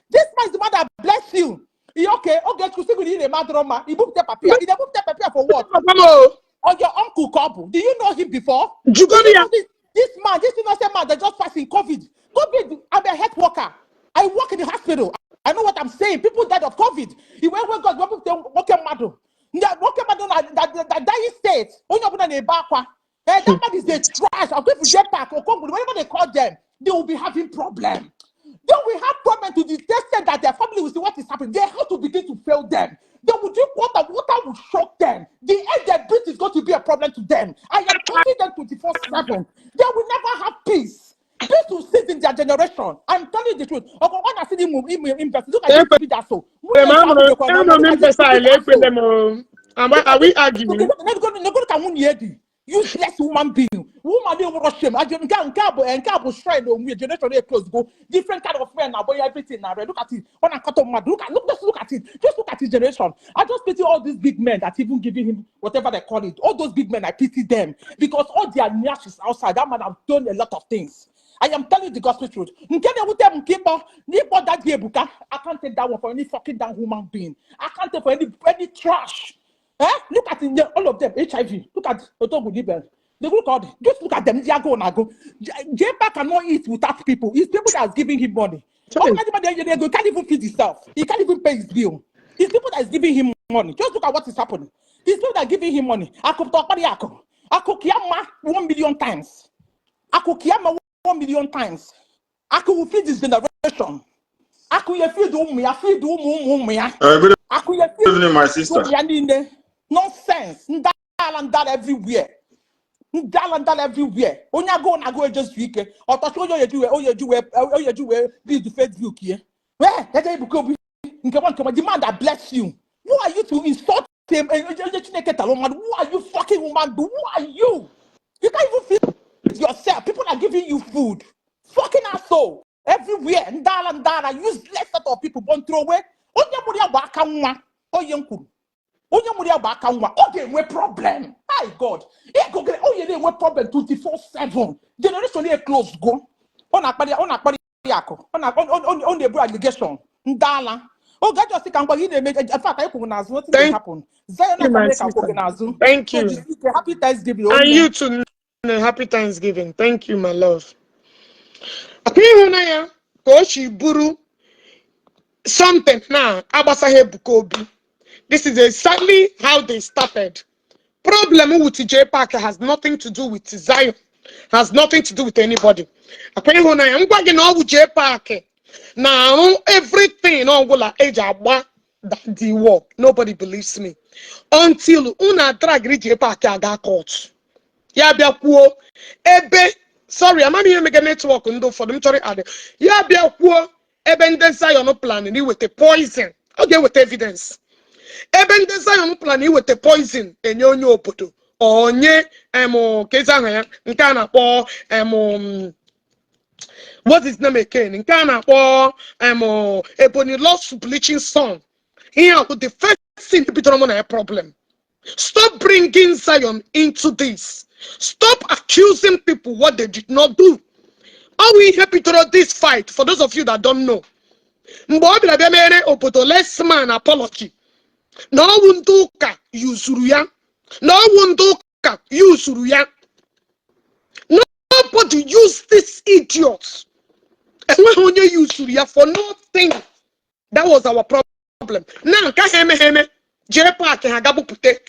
This man is the one that bless you. He okay, Chukwu sị gị na ị mma. He booked the paper. He booked the paper for what? Papa m o. Or your uncle Kobu. Do you know him before? Jugonu Do you ya. know this man, this innocent man that just passed in COVID. COVID, I'm a health worker. I work in the hospital. I know what I'm saying. People died of COVID. He went where God, nwoke mmadụ. Nwoke mmadụ na dying state. Onye ọbụla na-ebe akwa. Eh, that man is a trash. I'm going to J Park, Okongwu, whenever they call them, they will be having problem. They will have problem to the extent that their family will see what is happening. They have to begin to fail them. They will drink water, water will shock them. The air they breathe is going to be a problem to them. I am telling them 24/7. They will never have peace. Peace will cease in their generation. I'm telling you the truth. Okay, when I see them invest, look at this stupid asshole. Ekpere m anụrụ m mpesa ala ekpele m o. Are we arguing? Nego ka nwunye dị useless woman being, woman dey nwere shame. Ajo nke a bụ shrine onwe generation dey close go different kind of men na boy everything na red. Look at it, ọ na-akọtọ mmadụ. Look at, look, just look at it, just look at his generation. I just pity all these big men that even giving him whatever they call it. All those big men, I pity them because all their nyash is outside. That man have done a lot of things. I am telling you the gospel truth. Nke na-ewute m nke ịkpọ n'ịkpọ Daddy Ebuka, I can't take that one for any fucking damn human being. I can't take for any trash. Eh? Look at it, all of them, HIV. Look at Otogu Dibel. They look at, just look at them. They are going go. J-Pack cannot eat without people. It's people that is giving him money. Sorry. Oh, he can't even feed himself. He can't even pay his bill. It's people that is giving him money. Just look at what is happening. It's people that are giving him money. Akukiyama 1 million times. Akukiyama 1 million times. Aku will feed his generation. Aku ya feed ụmụ ya, feed ụmụ ụmụ ụmụ ya. Good Aku ya feed evening, my sister. ụmụ ya niile. Nonsense. Ndala ndala everywhere. Ndala ndala everywhere. Onye agụụ na-agụ ejezu ike. Ọtọchi onye oyeji wee build Facebook ye. Wee, eje Ebuka Obi nke nwa nke nwa, the man that bless you. Who are you to insult him? Onye Chineke tara mmadụ. Who are you, fucking woman? Who are you? You can't even feed yourself. People are giving you food. Fucking asshole. Everywhere. Ndala ndala. Useless set of people born throw away. Onye mụrụ ya bụ aka nwa. Onye m kwuru. Onye mụrụ ya gba aka nwa, ọ ga-enwe problem. My God, ego onye na-enwe problem 24/7. Generation ya close go. Ọ na-akparị ya akụ. Ọ na-ebu allegation ndị ala. Oge ajọ sị ka ngwa gị na-eme, in fact, anyị kwuru n'azụ, nothing dey Thank happen. Zion you, of my America kwụ gị sister. n'azụ. Thank So you. jisi ike. Happy Thanksgiving, And onye. you too, nne. Happy Thanksgiving. Thank you, my love. Akwa ịhụnanya ka o si bụrụ something na agbasaghị Ebuka Obi. This is exactly how they started. Problem with J Park has nothing to do with Zion, has nothing to do with anybody. Akwa ịhụnanya ngwa gị na ọ bụ J Park na-arụ everything ọbụla eji agba the war. Nobody believes me until unu dragiri J Park aga court. Ya bịa kwuo ebe, sorry, amaghị ihe mega network ndị ụfọdụ m chọrọ adị. Ya bịa kwuo ebe ndị Zion plan na iweta poison, ọ ga-eweta evidence ebe ndị Zion plan iweta poison enye onye obodo onye em ka ezi aha ya nke a na-akpọ em, what is name again, nke a na-akpọ em Ebony Lost Bleaching Son. Ihe a bụ the first thing bidoro mụ na ya problem. Stop bringing Zion into this. Stop accusing people what they did not do. Ọ bụ ihe bidoro this fight, for those of you that don't know. Mgbe ọ bịara bịa mere obodo Lesman apology na ọwụ ndị ụka yuzuru ya, na ọwụ ndị ụka yuzuru ya. Nobody use this idiot. Enweghị onye yuzuru ya for nothing. That was our problem. Na nke ha emeghe eme jee park ha ga bupụta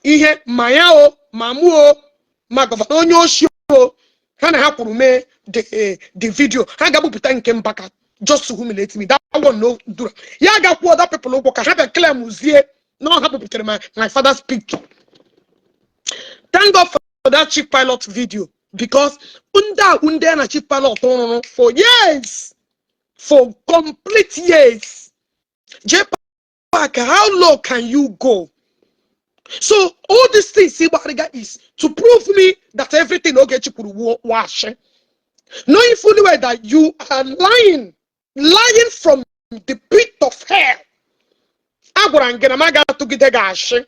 ihe ma ya o ma mụ o ma governor onye oshi o ha na ha kwuru mee the video ha ga-bupụta nke Mbaka just to humiliate me. That one no do. Ya ga kwụọ other people ụgwọ ka ha bịa claim zie na ọ ha bupụtara my father's picture. Thank God for that Chief Pilot video, because ndị a ndị a na Chief Pilot rụrụ for years, for complete years. J Park, how low can you go? So all these things Igbariga is to prove me that everything Ogechi kwuru wash, knowing fully well that you are lying, lying from the pit of hell. Agwara m gị na m agaghị atụgide gị ashị.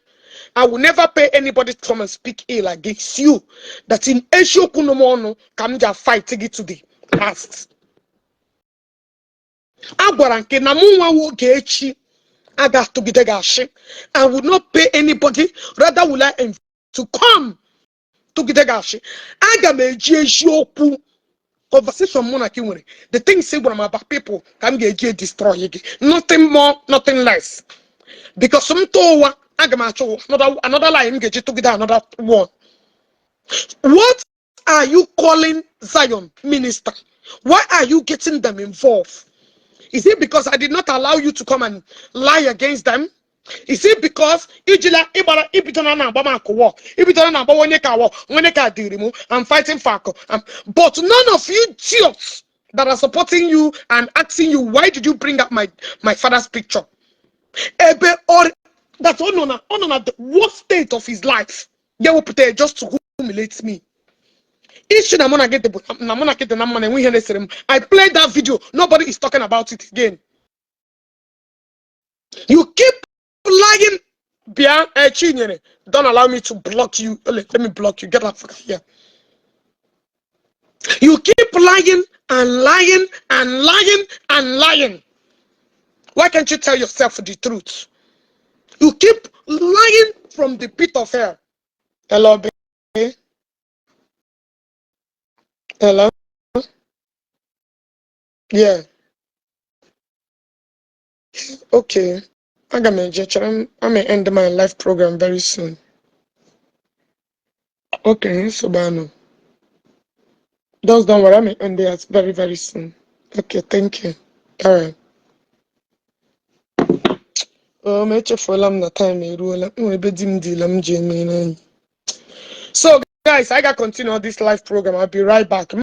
I will never pay anybody to come and speak ill against you. That in eziokwu nọ m ọnụ ka m ji fight gị to the last. Agwara nke na mụ nwa nwoke echi aga atụgide gị ashị. I will not pay anybody, rather will I to come tụgide gị ashị. Aga m eji eziokwu conversation mụ na gị nwere, the things ị gwara m about people, ka m ga-eji destroy gị. Nothing more, nothing less. Because m tụ ụwa, aga m achọ another line m ga-eji tụgide another one. What are you calling Zion minister? Why are you getting them involved? Is it because I did not allow you to come and lie against them? Is it because ijila ịgbara ibidona na agba m akụwọ ibidona na agbawa onye ka awọ onye ka dịrị m? I'm fighting for akụ. But none of you idiots that are supporting you and asking you, why did you bring up my father's picture? Ebe or that ọ nọ na the worst state of his life. Ya wepụta ya just to humiliate me. Issue na mụ na gị dị bụ na mụ na gị dị na mma na enwe ihe na-esere m. I played that video. Nobody is talking about it again. You keep lying. Bịa, Chinyere, don't allow me to block you. Let me block you. Get out of here. You keep lying and lying and lying and lying. Why can't you tell yourself the truth? You keep lying from the pit of hell. Hello, baby. Hello. Yeah. Okay. Aga m eje chere m. I may end my live program very soon. Okay, nsogbu anụ. Just don't worry, I may end it very, very soon. Okay, thank you. All right. Echefuola m na time eruola. M nwere ebe di m dịla m ji eme n'enyi. So, guys, I got continue this live program. I'll be right back.